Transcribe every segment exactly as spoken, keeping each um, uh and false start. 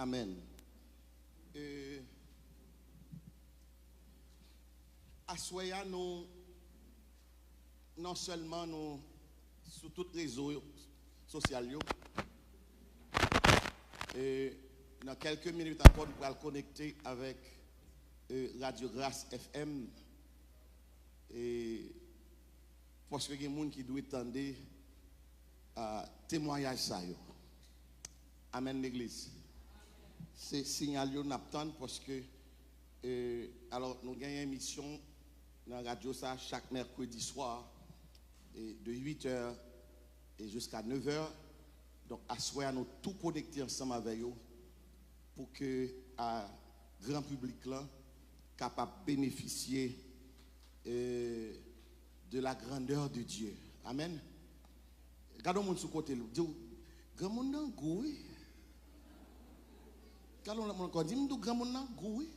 Amèn. E, aswè a, nou, non sèlman nou sou tout rezo yo, sosyal yo, e, nan kèlke minit ankò, nou pral konekte avèk, e, Radyo Gras F M, e, paske gen moun ki dwe tande, a, temwayaj sa yo. Amèn, legliz. Se siyal yo n ap tann paske, e, alò, nou genyen emisyon nan radyo sa chak mèkredi swa, e, de uit è e jiska nèf è. Donk, aswè a, nou tou konekte ansanm avè yo pou ke, a, gran piblik lan kapab benefisye, e, de la grandeur de Dieu. Amèn. Gade yon moun sou kote l, di w, "Granmoun nan gou, wi." Gade yon lòt moun ankò, di, "M di w, granmoun nan gou, wi."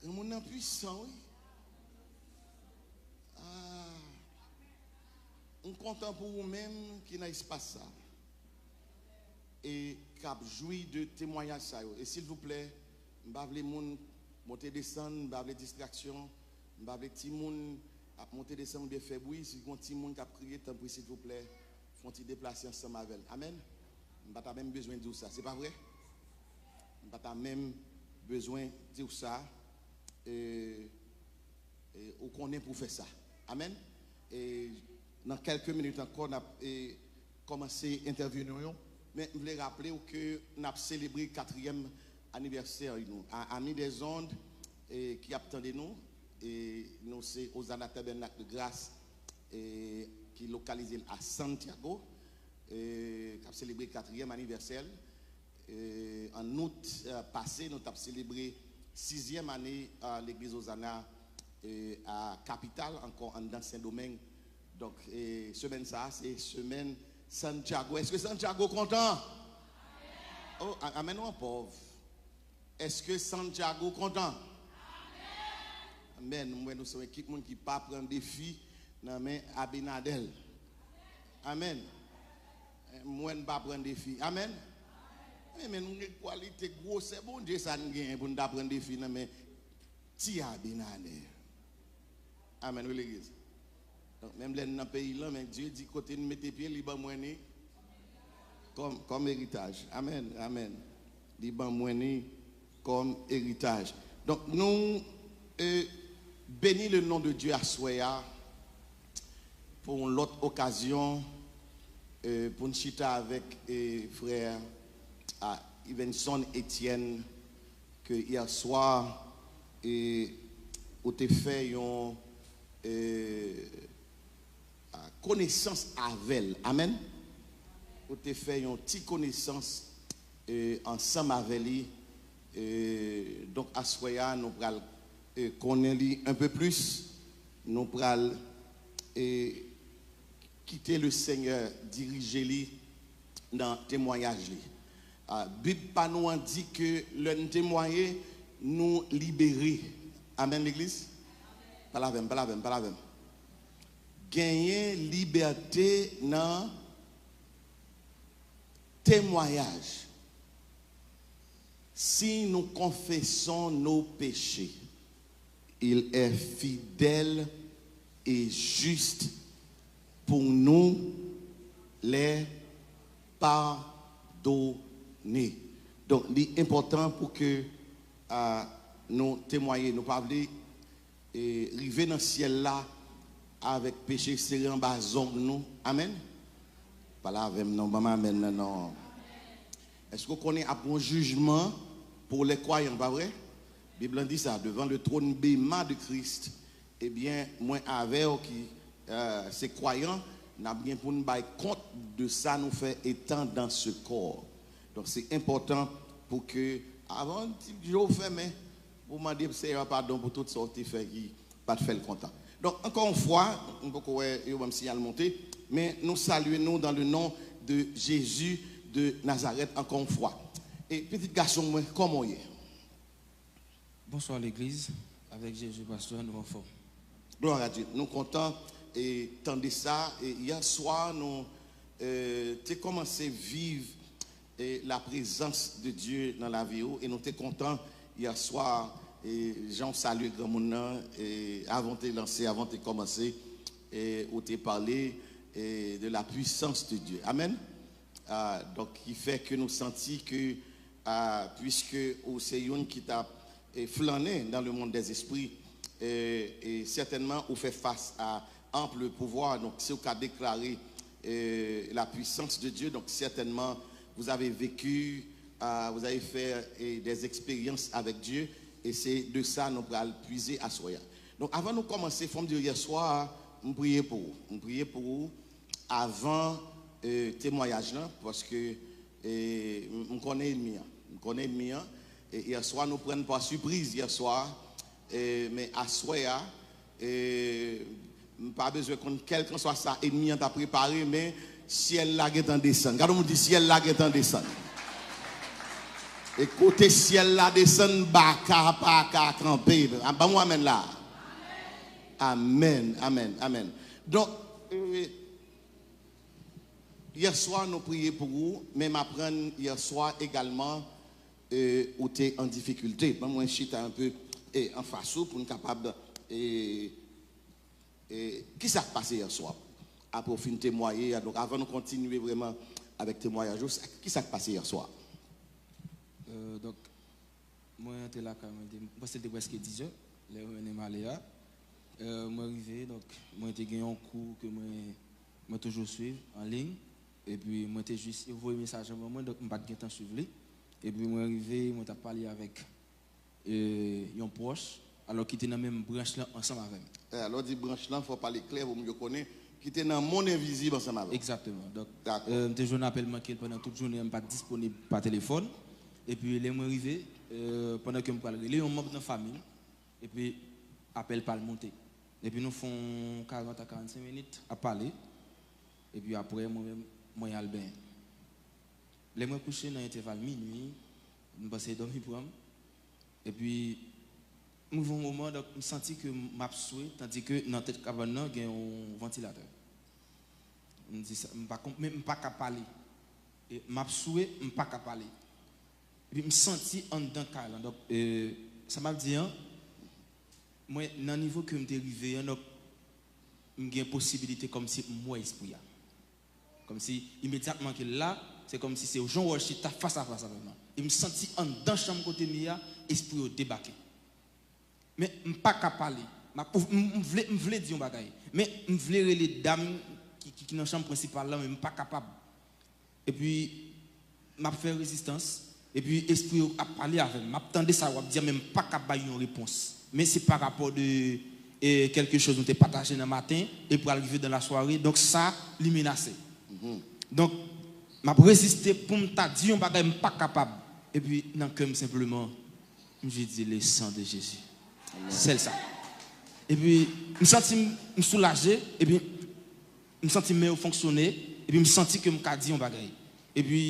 Granmoun nan pwisan, wi. Ah, m kontan pou ou menm ki nan espas sa e k ap jwi de temwayaj sa yo. E silvouplè, m pa vle moun monte desann, m pa vle distraksyon, m pa vle timoun ap monte desann oubyen fè bri. Si gon timoun k ap kriye, tanpri, silvouplè, fè yon ti deplase ansanm avè l. Amèn. M pa ta menm bezwen di w sa, se pa vre? M pa ta menm bezwen di w sa. E, e, ou konnen pou w fè sa. Amèn. E nan kèlke minit ankò, n ap, e, kòmanse entèvyou nou yo. Men m vle raple w ke n ap selebre katriyèm anivèsè nou. A, ami des ondes, e, ki ap tande nou, e, nou se Ozana Tabernacle de Grâce, e, ki lokalize l a Santiago, e, k ap selebre katriyèm anivèsè l. E, an out, e, pase, nou t ap selebre sizyèm ane, e, legliz Ozana, e, a kapital, ankò anndan Sendomeng. Donk, e, semèn sa a, se semèn Santiago. Èske Santiago kontan? Oh, a-, amèn, ou an pòv. Èske Santiago kontan? Amèn. M wè nou se yon ekip moun ki pa pran defi nan men Abinader. Amèn. M wè n pa pran defi. Amèn. Amèn. Nou gen kwalite gwosè Bondye sa n genyen pou n ta pran defi nan men ti Abinader. Amèn, wi, legliz. Donk, menm lè n nan peyi l lan, men Dye di kote n mete pye, li ban mwen ni kòm, kòm eritaj. Amèn, amèn. Li ban mwen ni kòm eritaj. Donk, nou, e, beni le non de Dye aswè a pou yon lòt okazyon, e, pou n chita avèk, e, frè, a, Ivenson Etienne, ke yè swa, e, ou te fè yon, e, a, konesans avè l. Amèn. Ou te fè yon ti konesans, e, ansanm avè li. E, donk, aswè a, nou pral, e, konnen li un peu plus. Nou pral, e, kite le Senyè dirije li nan temwayaj li. A, Bib pa nou an di ke lè n temwaye, nou libere. Amèn, legliz? Pale avè m, pale avè m, pale avè m. Genyen libète nan temwayaj. Si nous confessons nos péchés, il est fidèle et juste pour nous les pardonner. Donk, li enpòtan pou ke, a, nou temwaye, nou pa vle e, rive nan syèl la avèk peche sere anba zong nou. Amèn. Pale avè m non, ban m amèn nan non. Èske w konnen ap gen yon jijman pour les croyants, pa vre? Bib lan di sa, devant le trône béma de Christ, ebyen, mwen avè w ki, e, se kwayan, n ap gen pou n bay kont de sa nou fè étant dans ce corps. Donk, se enpòtan pou ke, avan ti je w fèmen, pou mande Seyè a padon pou tout sa w te fè ki pa t fè l kontan. Donk, ankò yon fwa, m poko wè yo ban m siyal monte, men nou salye nou dans le nom de Jésus de Nazareth ankò yon fwa. E pitit gason mwen, kòman w ye? Bonswa legliz, avèk Jezi pastè, nou anfòm. Glwa a Dye. Nou kontan e tande sa. E yè swa, nou, e, te kòmanse viv E la prezans de Dye nan lavi w. E nou te kontan yè swa, e jan w salye granmoun nan, e avan w te lanse, avan w te kòmanse, e ou te pale, e de la puissance de Dieu. Amen. Ah, donk, ki fè ke nou santi ke, ah, puiske ou se youn ki t ap, e flannen dans le monde des esprits, e, e sètènman ou fè fas a anple pouvwa. Donk, si w ka deklare, e la puissance de Dieu, donk sètènman vous avez vécu, ah, vous avez fait, e, des expériences avec Dieu, e se de sa nou pral pwize aswè a. Donk, avan nou kòmanse, fò m di w, yè swa, m priye pou ou. M priye pou ou avan, e, temwayaj lan, paske, e, m, m konnen ènmi an. M konnen ènmi an. E yè swa, nou pran pa sipriz yè swa. E, men aswè a, e, m pa bezwen konn kèlkanswa sa ènmi an ta prepare, men syèl la gentan desann. Gade yon moun di, syèl la gentan desann. E kote syèl la desann, baka pa ka kanpe. A, ban m yon amèn la. Amèn, amèn, amèn. Donk, e, yè swa, nou priye pou ou, men m aprann yè swa egalman, e, ou te an difikilte. Ban mwen chita un peu, e, anfas ou pou n kapab, e, e, ki sa k pase yè swa? Apre w fin temwaye, donk, avan nou kontinye vrèman avèk temwayaj ou, sa, ki sa k pase yè swa? Euh, donk, mwen antre lakay mwen, te- mwen panse l te prèske diz è, lè yo mennen m ale a. Euh, mwen rive, donk, mwen te gen yon kou ke mwen, mwen toujou swiv an liy. Epi mwen te jis, yo voye mesaj an ban mwen, donk m pa t gentan swiv li. Epi mwen rive, mwen t ap pale avèk, euh, yon pwòch, alò ki te nan menm branch lan ansanm avè m. E, alò di branch lan, fò pale klè pou moun yo konnen, ki te nan monn envizib ansanm avè w. Egzakteman. Donk, Dakò. euh, m te jwenn apèl manke l pandan tout jounen an, m pa t disponib pa telefòn. Epi lè mwen rive, euh, pandan ke m pral rele yon manm nan fanmi m, epi apèl pa l monte. Epi nou fè yon karant a karannsenk minit ap pale. Epi apre, mwen menm, mwen al benyen. Lè mwen kouche nan entèval minui, m panse dòmi pran m. Epi, m rive yon moman, donk, m santi ke m ap swe, tandi ke nan tèt kabann nan, gen yon vantilatè. M di sa, m pa konp-, men m pa ka pale. E m ap swe, m pa ka pale. Epi m santi anndan kay lan. Donk, e, sa m ap di an, mwen, nan nivo ke m te rive an, donk, m gen posibilite kòmsi m wè espri a. Kòmsi imedyatman ke l la, se kòmsi se jan w wè l chita fas a fas avè m nan. E m santi anndan chanm kote m ye a, espri yo debake. Men m pa ka pale. M ap, m, m vle, m vle di yon bagay. Men m vle rele dam ki, ki, ki nan chanm prensipal la, men m pa kapab. Epi, m ap fè rezistans. Epi, espri yo ap pale avè m. M ap tande sa yo ap di a, men m pa ka bay yon repons. Men se pa rapò de, e, kèlke chòz nou te pataje nan maten, e pral rive dan lasware. Donk, sa, li menase. Donk, m ap reziste pou m ta di yon bagay, m pa kapab. Epi, nan kè m, senpleman, m jis di, le sang de Jésus. Sèl sa. Epi, m santi m, m soulaje, epi, m santi men yo fonksyone, epi m santi ke m ka di yon bagay. Epi,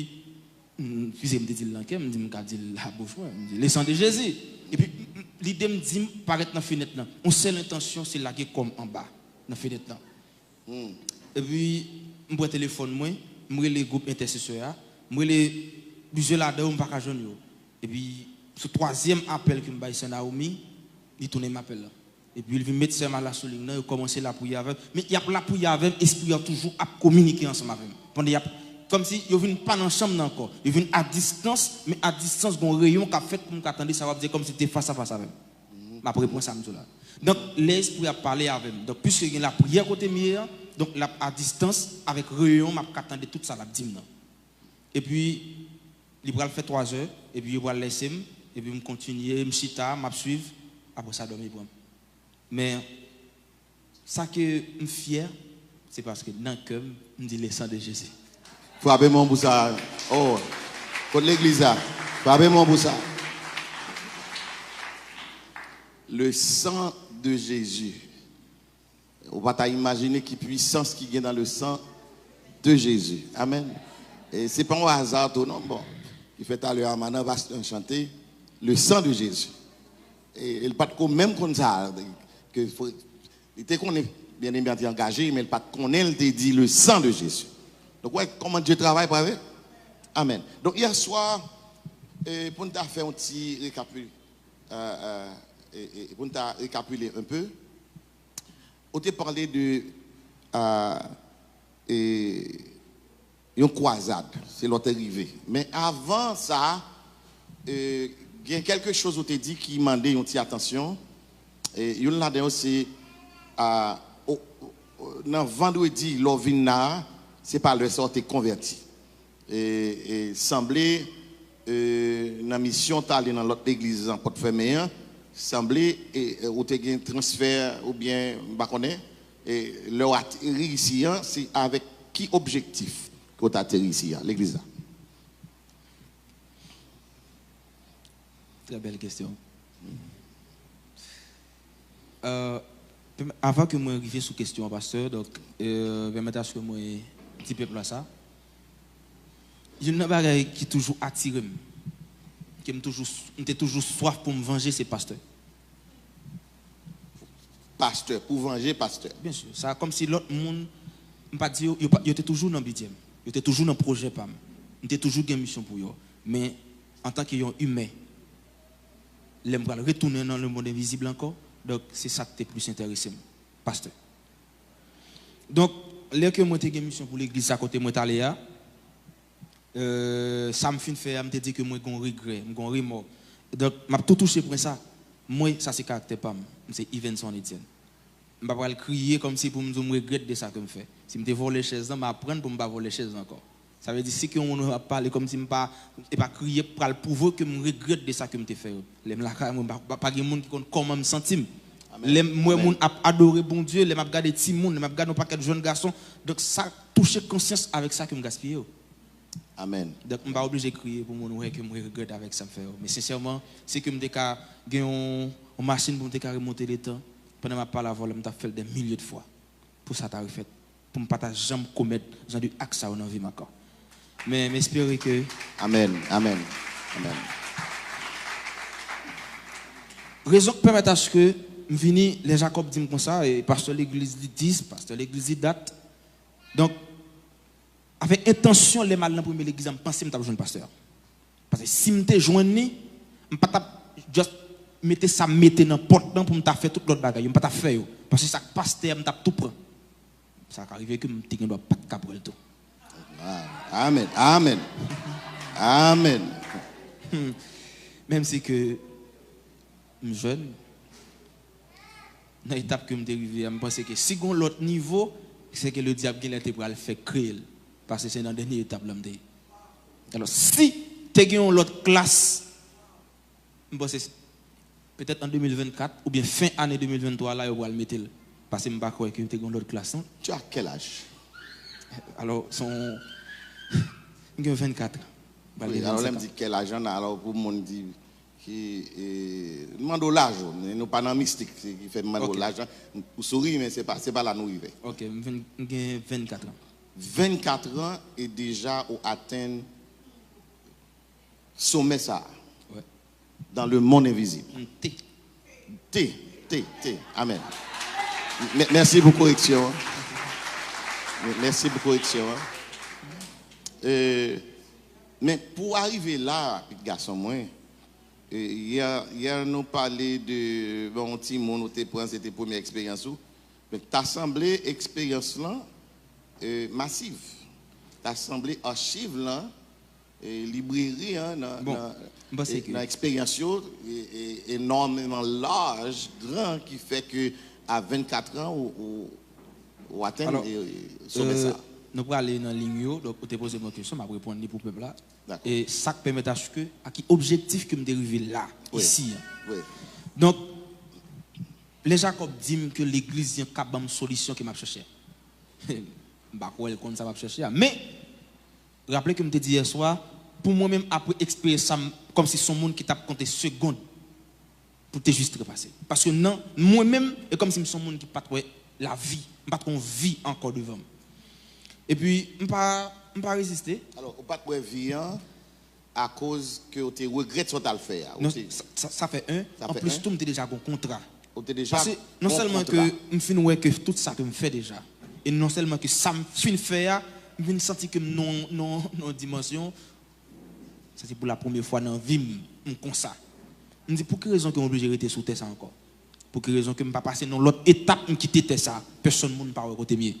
m, eskize m te di l nan kè m, m di m ka di l la bouch mwen, m di, le sang de Jésus. Epi, m, m, lide m di m parèt nan fenèt lan. Yon sèl entansyon, se lage kò m anba, nan fenèt lan. Epi, m pran telefòn mwen, m rele gwoup entèsesè a, m rele plizyè ladan yo, m pa ka jwenn yo. Epi, sou twazyèm apèl ke m bay Sè Naomi, li tounen m apèl la. Epi, li vin met Sè Mala sou liy nan, yo kòmanse lapriyè avè m. Men, y ap lapriyè avè m, espri an toujou ap kominike ansanm avè m. Pandan y ap, kòmsi yo vin pa nan chanm nan ankò. Yo vin a distans, men a distans, gon reyon k ap fèt pou m ka tande sa yo ap di, kòmsi te fas a fas avè m. M ap reprann sa m di w la. Donk, lè espri a ap pale avè m, donk, piske gen lapriyè kote m ye a, donk, l ap a distans, avèk reyon, m ap ka tande tout sa l ap di m nan. Epi, li pral fè twazè, epi yo pral lèse m, epi m kontinye, m chita, m ap swiv, apre sa, dòmi pran m. Men, sa ke m fyè, se paske nan kè m, m di, le sang de Jésus. Frape men w pou sa. Oh, kot legliz la? Frape men w pou sa. Le sang de Jésus. Ou pa ta imajine ki pwisans ki gen nan le sang de Jésus. Amèn. E se pa yon aza tou non, bon. Ki fè talè a manan pastè chante le sang de Jésus. E, e l pa t ko menm konn sa. Ke fo- li te konnen byeneme a te angaje, men l pa t konnen l te di le sang de Jésus. Donk, wè kòman Dieu travay, pa vre? Amèn. Donk, yè swa, e, pou n ta fè yon ti rekapil-, e, e, e, e, pou n ta rekapile un peu, ou te pale de, e, e, yon kwazad, se lè w te rive. Men avan sa, e, gen kèlke choz ou te di ki mande yon ti atansyon. E, youn ladan yo se, a, o, o, nan vandredi, lè w vin la a, se pa lè sa w te konvèti. E, e, sanble, e, nan misyon w t ale nan lòt legliz an, pòt fèmen an, sanble, e, e, ou te gen transfè oubyen, m pa konnen, e, lè w ateri isi an, se avèk ki objektif ke w t ateri isi an, legliz la? Très belle question. Euh, pèm-, avan ke mwen rive sou kesyon an, pastè, donk, euh, pèmèt aske mwen di pèp la sa. Youn nan bagay ki toujou atire m, ke m toujou, m te toujou swaf pou m vanje, se pastè. Pastè, pou vanje pastè. Byen si, sa kòmsi lòt moun, m pa di yo, yo pa, yo te toujou nan bidjè m. Yo te toujou nan pwojè pa m. M te toujou gen misyon pou yo. Men, antanke yon imen, lè m pral retounen nan lemonn envizib la ankò, donk, se sa k te plis enterese m, pastè. Donk, lè ke mwen te gen misyon pou legliz sa kote mwen t ale a, euh, sa m fin fè a, m te di ke mwen gon regrè, m gon remò. Donk, m ap tou touche pwen sa. Mwen, sa se karaktè pa m. M se Yvenson Etienne. M pa pral kriye kòmsi pou m di w m regrèt de sa ke m fè. Si m te vòlè chèz lan, m aprann pou m pa vòlè chèz lan ankò. Sa vle di, si ke yon moun ap pale kòmsi m pa, e pa kriye pral pwouve ke m regrèt de sa ke m te fè yo. Lè m lakay mwen, pa, pa, pa gen moun ki konn kòman m santi m. Amèn. Lè m wè moun ap adore Bondye, lè m ap gade timoun, lè m ap gade yon pakèt jèn gason, donk sa touche konsyans avèk sa ke m gaspiye yo. Amèn. Donk, m pa oblije kriye pou moun wè ke m regrèt avèk sa m fè yo. Men sensèman, si ke m te ka gen yon, yon machin pou m te ka remonte letan, pandan m ap pale avè w la, m t ap fè l dè milye de fwa pou sa ta refèt, pou m pa ta janm komèt jan de ak sa yo nan vi m ankò. Men m espere ke Amèn, amèn, amèn. Rezon k pèmèt aske m vini, lè Jakòb di m konsa, e pastè legliz li dis, pastè legliz li dat. Donk, avèk entansyon, lè m al nan premye legliz la, m panse m t ap jwenn pastè a. Paske si m te jwenn li, m pa t ap just mete sa m mete nan pòt lan pou m ta fè tout lòt bagay yo. M pa t ap fè yo. Paske sa k pastè a, m t ap tou pran. Sa ka rive ke m te gen dwa pa t ka pran l tou. Amèn. Amèn. Amèn. Menm si ke m jèn, nan etap ke m te rive a, m panse ke si gon lòt nivo, se ke ledyab genlè te pral fè kreye l. Paske se nan dènye etap la m te ye. Alò, si te gen yon lòt klas, m panse petèt an de mil vennkat oubyen fen ane de mil venntwa la, yo pral mete l. Paske m pa kwè ke te gen yon lòt klas, non. Tu as quel âge? Alò, se yon, m gen vennkat an. Pral gen vennsenk an. Wi, alò, lè m di quel âge an, alò, pou moun di ki, e, m mande w laj ou, men nou pa nan mistik, se ki fè m mande w laj lan. Ou souri, men se pa, se pa la nou rive. Ok, m vin, m gen vennkat an. Vennkat an e deja ou atenn somè sa a. Wi. Dans le monde invisible. M te. Te, te, te. Amèn. Mè-, mèsi pou koreksyon an. Mè-, mèsi pou koreksyon an. E, men pou w arive la, pitit gason mwen, e, yè, yè nou pale de, bon, yon timoun ou te pran, se te premye eksperyans ou. Men ta sanble eksperyans lan, e, masiv. Ta sanble achiv lan, e, libreri an, nan, nan, e, nan eksperyans yo, e, e, enòmeman laj, gran, ki fè ke a vennkat an, ou, ou, ou atenn, e, e, somè sa. Alò, e, nou prale nan liy yo, donk ou te poze mwen kesyon, m ap reponn li pou pèp la. Dakò. E sa k pèmèt aske, a ki objektif ke m te rive la, isi an. Wi. Donk, lè Jakòb di m ke legliz li an ka ban m solisyon ke m ap chèche a. M pa kwè l konn sa m ap chèche a. Men, raple ke m te di yè swa, pou mwen menm, apre eksperyans sa, m, kòmsi se yon moun ki t ap konte segond pou te jis trepase. Paske nan mwen menm, e kòmsi m se yon moun ki pa t wè lavi, m pa t wè yon vi ankò devan m. Epi, m pa, m pa reziste. Alò, ou pa t wè vi an akoz ke w te regrèt sa w t al fè a? Non, sa, sa, sa fè en. Anplis tou, m te deja gen yon kontra. Ou te deja gen yon kontra. Paske non sèlman ke m fin wè ke tout sa ke m fè deja, e non sèlman ke sa m fin fè a, m vin santi ke m nan, nan, nan yon dimansyon, Sa se pou la premye fwa nan vi m, m konsa. M di, pou ki rezon ke m oblije rete sou tè sa ankò? Pou ki rezon ke m pa pase nan lòt etap, m kite tè sa? Pèsonn moun pa wè kote m ye.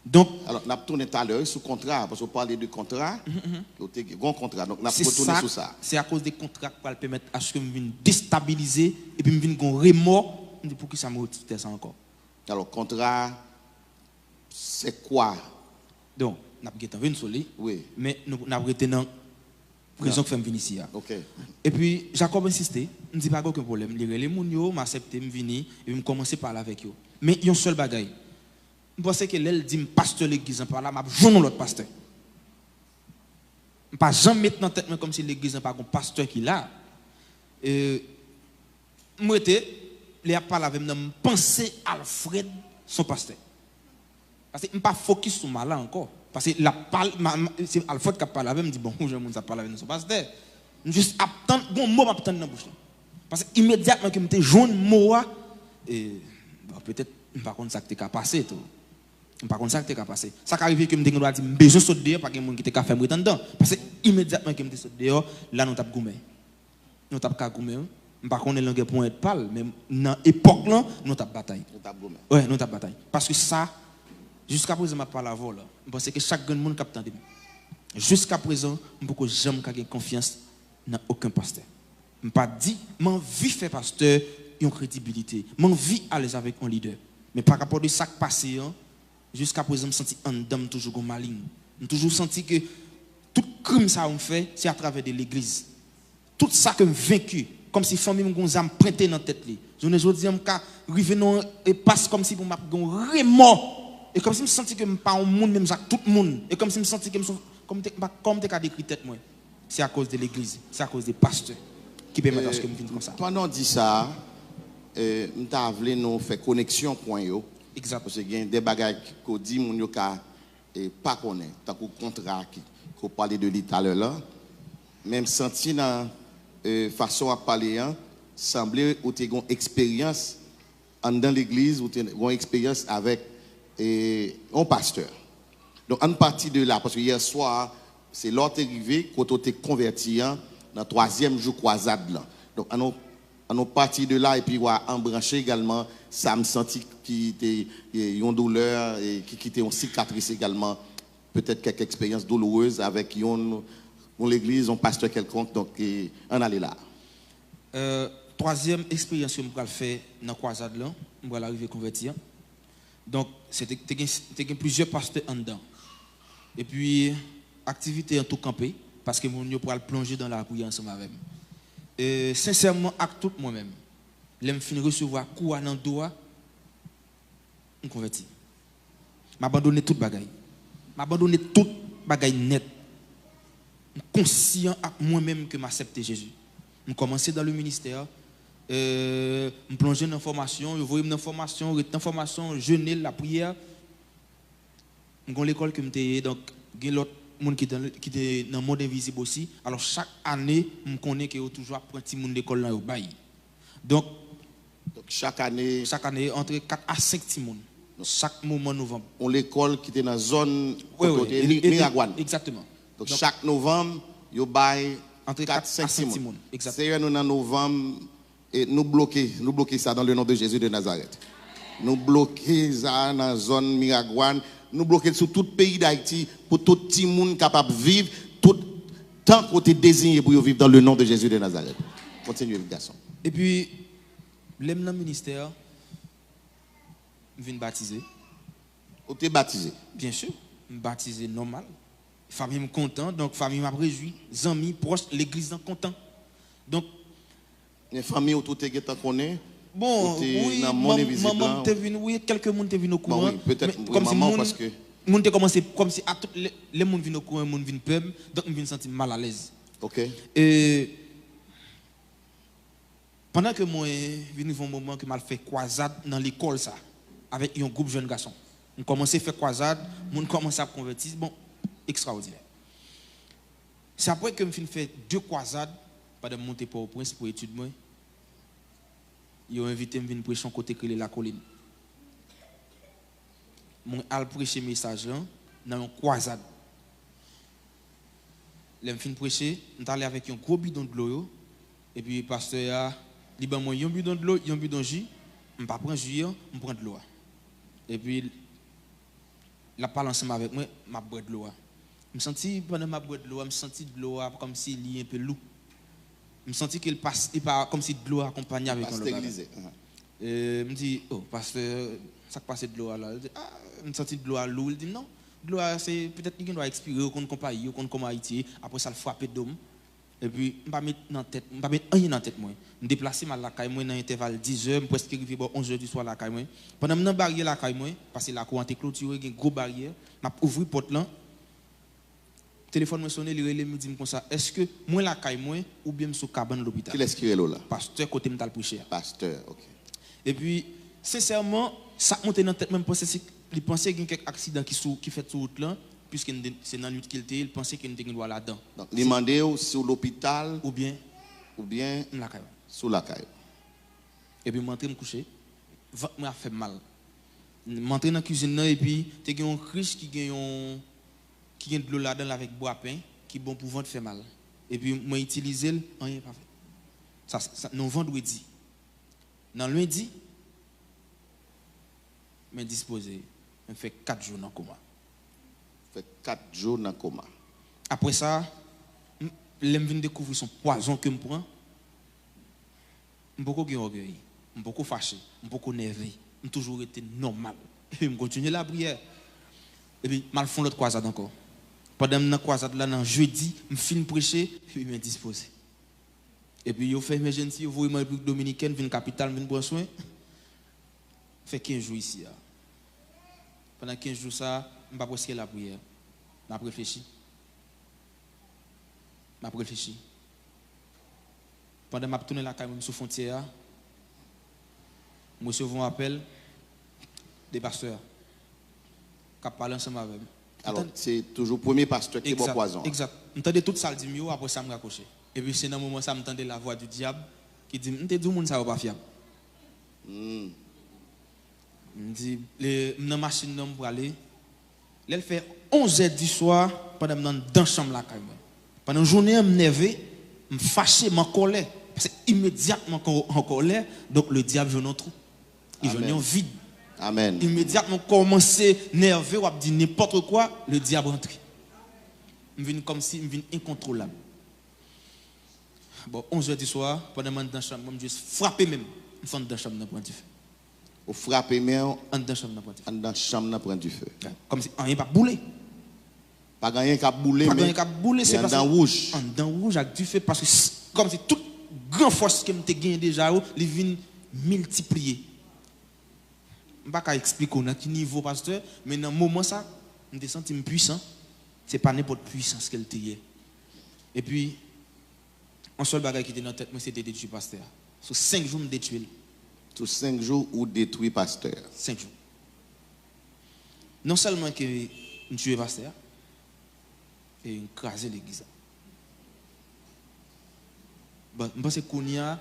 Donk, Alò, n ap tounen talè wi sou kontra, paske w pale de kontra, ou te gen yon kontra. Donk, n ap se retounen sa, sou sa. Se akoz de kontra k pral pèmèt aske m vin destabilize, epi m vin gon remò, m di, pou ki sa m rete sou tè sa ankò? Alò, kontra, se kwa? Donk, n ap gentan vin sou li. Wi. Men nou, n ap rete nan rezon k fè m vin isi a. Ok. Epi, Jacob ensiste, m di pa gen okenn pwoblèm. Li rele moun yo, m aksepte, m vini, epi m kòmanse pale avèk yo. Men yon sèl bagay, m panse ke lè l di m pastè legliz lan pa la, m ap jwenn yon lòt pastè. M pa janm met nan tèt mwen kòmsi legliz lan pa gon pastè ki la. E, m rete, lè y ap pale avè m nan, m panse Alfred se yon pastè. Paske m pa fokis sou Mala ankò. Paske l ap pale, ma, ma, se Alfred k ap pale avè m, m di, bon, ou jan moun sa ap pale avè m se yon pastè. M jis ap tann, gon mo m ap tann nan bouch li. Paske imedyatman ke m te jwenn mo a, e, bon, petèt, m pa konn sa k te ka pase tou. M pa konn sa k te ka pase. Sa ka rive ke m te gen dwa di, m bezwen sot deyò, pa gen moun ki te ka fè m ret anndan. Paske imedyatman ke m te sot deyò, la nou t ap goumen. Nou t ap ka goumen, wi. M pa konnen longè ponyèt pa l, men nan epòk lan, nou t ap batay. Nou t ap goumen. Wi, nou t ap batay. Paske sa, jiska prezan m ap pale avè w la, m panse ke chak grenn moun k ap tande m, jiska prezan, m poko janm ka gen konfyans nan okenn pastè. M pa di, m anvi fè pastè yon kredibilite. M anvi alèz avèk yon lidè. Men pa rapò de sa k pase an, jiska prezan m santi anndan m toujou gon maling. M toujou santi ke tout krim sa yo m fè, se atravè de legliz. Tout sa ke m venki, kòmsi fanmi m gon zam pwente nan tèt li. Jounen jodi an, m ka rive nan yon enpas kòmsi pou m ap gen yon remò. E kòmsi m santi ke m pa yon moun menm jan ak tout moun. E kòmsi m santi ke m son, kòm te, m pa, kòman m te ka dekri tèt mwen? Se akoz de legliz, se akoz de pastè ki pèmèt aske m vin konsa. Pandan w di sa, e, m ta vle nou fè koneksyon pwen yo. Egzat. Paske gen de bagay ke w di, moun yo ka, e, pa konnen. Tankou kontra ki, ke w pale de li talè la. Men m santi nan, e, fason w ap pale an, sanble ou te gen yon eksperyans anndan legliz, ou te gen yon eksperyans avèk, e, yon pastè. Donk, ann pati de la, paske yè swa, se la w te rive, kote w te konvèti an, nan twazyèm jou kwazad lan. Donk, ann nou, ann nou pati de la, epi w a anbranche egalman sa m santi ki te, e, yon doulè, e, ki kite yon sikatris egalman, petèt kèk eksperyans doulourez avèk yon, yon legliz, yon pastè kèlkonk. Donk, e, ann ale la. Euh, twazyèm eksperyans ke m pral fè nan kwazad lan, m pral arive konvèti an. Donk, se te, te gen, te gen plizyè pastè anndan. Epi, aktivite an tou kanpe, paske moun yo pral plonje dan lapriyè ansanm avè m. E, sensèman, ak tout mwen menm, lè m fin resevwa kou a nan do a, m konvèti. M abandone tout bagay. M abandone tout bagay nèt. M konsyan ak mwen menm ke m aksepte Jezi. M kòmanse dan le ministè, euh, m plonje nan fòmasyon, yo voye m nan fòmasyon, ret nan fòmasyon, jene, lapriyè. M gon lekòl ke m te ye, donk gen lòt moun ki te, ki te nan mond envizib osi. Alò, chak ane, m konnen ke yo toujou ap pran timoun lekòl lan yo bay. Donk, Donk, chak ane, chak ane, antre kat a senk timoun. Chak moman novanm. Yon lekòl ki te nan zòn Wi, kote w wi, te, e- Mi- e- Miragwàn. Egzakteman. Donk, Donk, chak novanm, yo bay antre kat, kat senk a senk timoun. Timoun. Egzakt. Seyè, nou nan novanm, e nou bloke, nou bloke sa dans le nom de Jésus de Nazareth. Nou bloke sa nan zòn Miragwàn. Nou bloke l sou tout peyi Dayiti pou tout timoun kapab viv tout tan kote deziye pou yo viv dans le nom de Jésus de Nazareth. Kontinye, gason. Epi, lè m nan ministè a, m vin batize. Ou te batize? Byen si, m batize nòmal. Fanmi m kontan, donk fanmi m ap rejwi. Zanmi, pwòch, legliz lan kontan. Donk, Men fanmi w tou te gentan konnen bon, ou te wi, nan mond manm- envizib manman lan? M te vin, wi, kèlke moun te vin Bon, okouran. wi, petèt, Men wi, kòmsi manman w, moun, paske moun te kòmanse, kòmsi a tout lè, lè moun vin okouran, moun vin pè m, donk m vin santi m malalèz. Ok. E, pandan ke mwen vin rive yon moman ke m al fè kwazad nan lekòl sa, avèk yon gwoup jèn gason. M kòmanse fè kwazad, moun kòmanse ap konvèti, bon, ekstraòdinè. Se apre ke m fin fè de kwazad, pandan m monte Pòtoprens pou etid mwen, yo envite m vin preche yon kote k rele Lakolin. Mwen al preche mesaj lan nan yon kwazad. Lè m fin preche, m t ale avèk yon gwo bidon dlo yo. Epi pastè a, li ban mwen yon bidon dlo, yon bidon ji. M pa pran ji an, m pran dlo a. Epi l ap pale ansanm avèk mwen, m ap bwè dlo a. M santi, pandan m ap bwè dlo a, m santi dlo a kòmsi li enpe lou. M santi ke l pa, li pa, kòmsi dlo a akonpanye avèk yon lòt bagay. E, m di, "Oh, pastè, sa k pase dlo a la?" Li di, "Ah, m santi dlo a lou." Li di, "Non, dlo a se, petèt li gen dwa ekspire, ou konn konpayi, ou konn kòman Ayiti ye, apre sa l frape do m." Epi, m pa met nan tèt, m pa met anyen nan tèt mwen. M deplase m al lakay mwen nan entèval diz è, m prèske rive bò onz è di swa lakay mwen. Pandan m nan baryè lakay mwen, paske lakou an te klotire, gen gwo baryè, m ap ouvri pòt lan. Telefòn mwen sonnen, li rele m, li di m konsa, "Èske mwen lakay mwen oubyen m sou kabann lopital?" Kilès ki rele w la? Pastè kote m t al preche a. Pastè, ok. Epi, sensèman, sa k monte nan tèt mwen, m panse se, li panse gen kèk aksidan ki sou, ki fèt sou wout lan, piske n te, se nan nwit ke l te ye, li panse ke n te gen dwa ladan. Donk, li mande w si w lopital oubyen, oubyen m lakay mwen. Si w lakay ou. Epi m antre, m kouche. Vant mwen ap fè m mal. M antre nan kizin nan, epi te gen yon krich ki gen yon, ki gen dlo ladan l avèk bwapen, ki bon pou vant fè mal. Epi mwen itilize l, anyen pa fèt. Sa, sa, nan vandredi. Nan lendi, m endispoze. M fè kat jou nan koma. Fè kat jou nan koma. Apre sa, m, lè m vin dekouvri se yon pwazon ke m pran, m poko gen ògèy, m poko fache, m poko nève, m toujou rete nòmal. Epi m kontinye lapriyè. Epi m al fè yon lòt kwazad ankò. Pandan m nan kwazad la, nan jedi, m fin preche, epi m endispoze. Epi yo fè emergency, yo voye m an Repiblik Dominikèn, vin kapital, m vin pran swen. Fè kenz jou isi a. Pandan kenz jou sa, m pa prèske lapriyè. M ap reflechi. M ap reflechi. Pandan m ap tounen lakay mwen, m sou fwontyè a, m resevwa yon apèl de pastè a k ap pale ansanm avè m. Alò, se toujou premye pastè ki ba w pwazon an. Egzat. M tande tout sa l di m yo, apre sa m rakwoche. Epi se nan moman sa m tande la voix du diable ki di m, "M te di w moun sa yo pa fyab." Hmm. M di, le, m nan machin nan, m prale. Lè l fè onz è di swa, pandan m nan anndan chanm lakay mwen. Pandan jounen an, m nève, m fache, m an kòlè. Paske imedyatman ke w an kòlè, donk le diable jwenn yon twou. Li jwenn yon vid. Amèn. Imedyatman w kòmanse nève, w ap di nenpòt kwa, le diable rantre. M vin kòmsi, m vin enkontwolab. Bò onz è di swa, pandan m anndan chanm mwen, m jis frape men m. M fè anndan chanm nan pran dife. Ou frape men w, anndan chanm nan pran dife. Anndan chanm nan pran dife. Kòmsi anyen p ap boule. Pa gen anyen k ap boule, men pa gen anyen k ap boule, se paske anndan wouj. Anndan wouj ak dife, paske s-, kòmsi tout gran fòs ke m te genyen deja yo, li vin miltipliye. M pa ka eksplike w nan ki nivo, pastè, men nan moman sa, m te santi m pwisan. Se pa nenpòt pwisans ke l te ye. Epi, yon sèl bagay ki te nan tèt mwen, se te detwi pastè a. Sou senk jou, m detwi l. Sou senk jou, ou detwi pastè a. Senk jou. Non sèlman ke m tiye pastè a, e m kraze legliz la. Bon, m panse kounye a,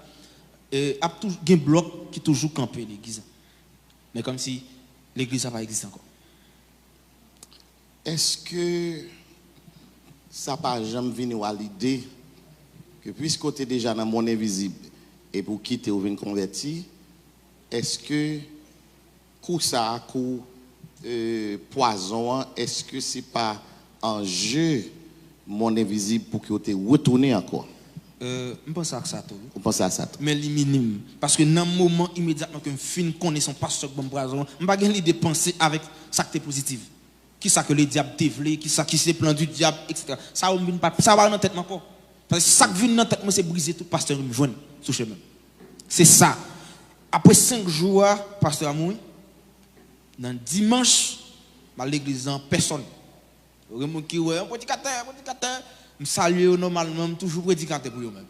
e, ap toujou gen blòk ki toujou kanpe legliz la. Men kòmsi legliz la pa egziste ankò. Èske sa pa janm vini w a lide ke piske w te deja nan monn envizib epi w kite w vin konvèti, èske kou sa a, kou, e, pwazon an, èske se pa an je monn envizib pou ke w te retounen ankò? E, m panse ak sa tou, wi. Ou panse ak sa tou? Men li minim. Paske nan moman imedyatman ke m fin konnen se yon pastè k ban m pwazon an, m pa gen lide panse avèk sa k te pozitif. Kisa ke ledyab te vle, kisa ki se plan di dyab, etsetera. Sa yo m vin pa, sa pa nan tèt mwen ankò. Paske sa k vin nan tèt mwen, se brize tout pastè m jwenn sou chemen m. Se sa. Apre senk jou a, pastè a mouri. Nan dimanch, m al legliz lan, pèsòn. Yo gen moun ki wè, yon predikatè, yon predikatè. M salye yo nòmalman, m toujou predikatè pou yo menm.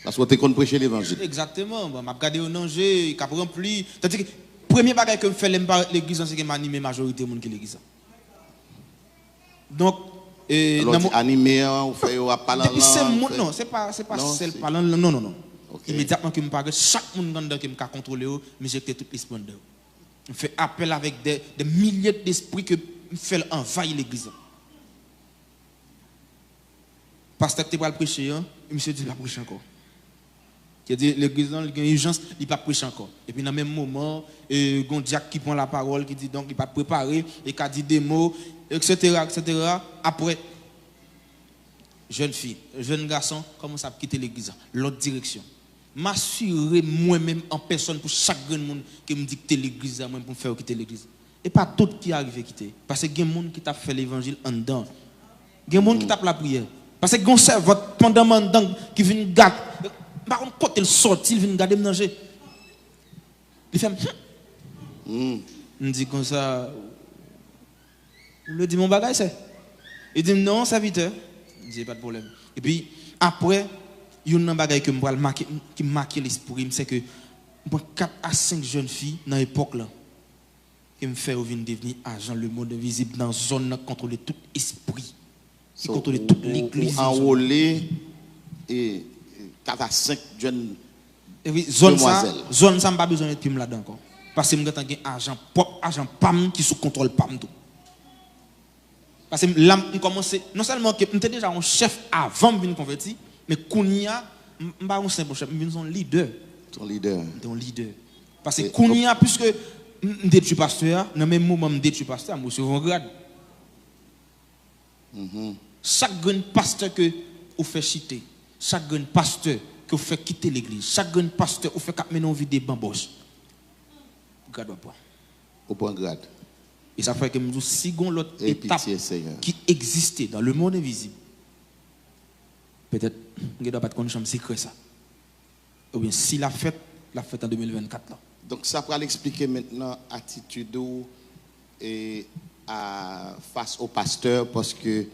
Paske w te konn preche levanjil. Egzakteman. Bon, m ap gade yo nan je, k ap ranpli. Tandike, premye bagay ke m fè lè m parèt legliz lan, se ke m anime majorite moun ki legliz lan. Donk, e, lè w di anime an, ou fè yo ap pale an lang, depi se moun, non, se pa, se pa sèl pale an lang, non, non, non. Imedyatman ke m parèt, chak moun anndan ke m ka kontwole yo, m enjekte tout lespri anndan yo. M fè apèl avèk de, de milye de lespri ke m fè l anvayi legliz lan. Pastè ki te pral preche an, misye di l pa preche ankò. Ki di legliz lan, li gen ijans, li pa preche ankò. Epi nan menm moman, e, gon dyak ki pran lapawòl, ki di donk li pa t prepare, li ka di de mo, et cetera, et cetera. Apre, jèn fi, jèn gason, kòmanse ap kite legliz lan, lòt direksyon. M asire mwen menm an pèsòn pou chak grenn moun ke m di kite legliz la, mwen pou m fè yo kite legliz. E pa tout ki arive kite. Paske gen moun ki t ap fè levanjil anndan. Gen moun ki t ap lapriyè. Paske gen yon sèvant pandan m anndan ki vin gad. M pa konn kote l sòti, l vin gade m nan je. Li fè m, hmm. M di konsa, ou vle di m yon bagay, sè? Li di m, non, sèvitè. M di, pa de pwoblèm. Epi, apre, youn nan bagay ke m pral make, ki make lespri m, se ke m pran kat a senk jèn fi nan epòk lan, ke m fè yo vin devni ajan lemonn envizib nan zòn nan, kontwole tout espri, ki kontwole tout legliz. Ou anwole e kat a senk jèn demwazèl. Zòn sa, zòn sa, m pa bezwen met pye m ladan ankò. Paske m gentan gen ajan, pwòp ajan pa m ki sou kontwòl pa m tou. Paske la, m kòmanse, non sèlman ke m te deja yon chèf avan m vin konvèti, men kounye a, m, m pa yon senp chèf, m vin yon lidè. Yon lidè. M te yon lidè. Paske kounye a, piske m, m detwi pastè a, nan menm moman m detwi pastè a, m resevwa yon grad. Chak grenn pastè ke ou fè chite, chak grenn pastè ke ou fè kite legliz, chak grenn pastè ou fè k ap mennen yon vi de banbòch, grad w ap pran. Ou pran grad. E sa fè ke m di w, si gon lòt etap ki egziste dans le monde invisible, petèt, m gen dwa pa t konn janm sekrè sa. Oubyen si l ap fèt, l ap fèt an de mil vennkat la. Donk, sa pral eksplike mentnan atitid ou e a, fas o pastè, paske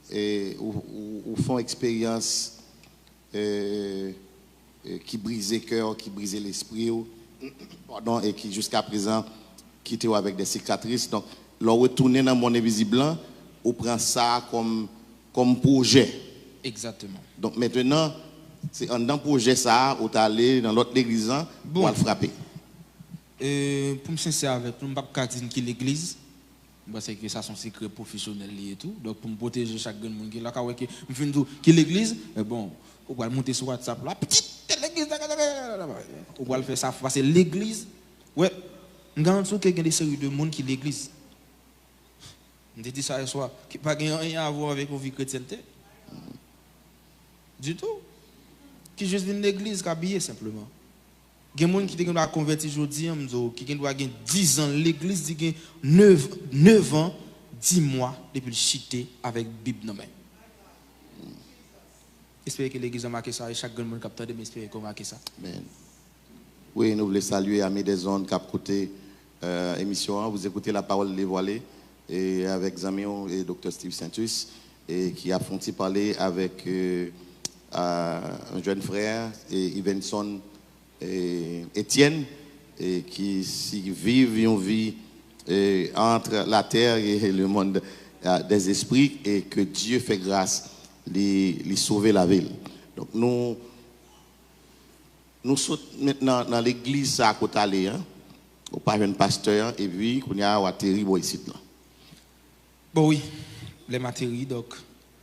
e, ou, ou, ou fè yon eksperyans e, e, ki brize kè w, ki brize lespri w, padon, e ki jiska prezan kite w avèk de sikatris. Donk, lè w retounen nan monn envizib lan, ou pran sa kòm, kòm pwojè. Egzakteman. Donk, mentnan, se anndan pwojè sa a, ou t ale nan lòt legliz lan, ou al frape. E, pou m sensè avèk nou, m p ap ka di n ki legliz. M panse ke sa se yon sekrè pwofesyonèl li ye tou. Donk, pou m pwoteje chak grenn moun ki la, ka wè ke m fin di w ki legliz, men bon, ou pral monte sou WhatsApp la, pitit, tèl legliz, ou pral fè sa, paske legliz, wè, m garanti w ke gen de seri de moun ki legliz. M te di sa yè swa, ki pa gen anyen a wè avèk yon vi kretyènte. Ditou. Ki jis vin legliz, k abiye senpleman. Gen moun ki te gen dwa konvèti jodi an, m di w, ki gen dwa gen diz an legliz, li gen nev, nev an, dis mwa depi l chite avèk Bib nan men. Espere ke legliz lan make sa, e chak grenn moun k ap tande m, espere ke w make sa. Amen. Wi, nou vle salye ami des ondes k ap koute, euh, emisyon an. Vous écoutez La Parole Dévoilée, e avèk zanmi w, e Doktè Steve Saintus, e ki ap fè yon ti pale avèk, euh, euh, yon jèn frè, e Yvenson, e Etienne, e ki si viv yon vi, e, entre la terre et le monde, euh, des esprits, e ke Dye fè gras, li, li sove lavi l. Donk, nou, nou sot mentnan nan legliz sa a kote ale an, ou pa jwenn pastè an, epi kounye a w ateri bò isit lan. Bon, wi, lè m ateri, donk,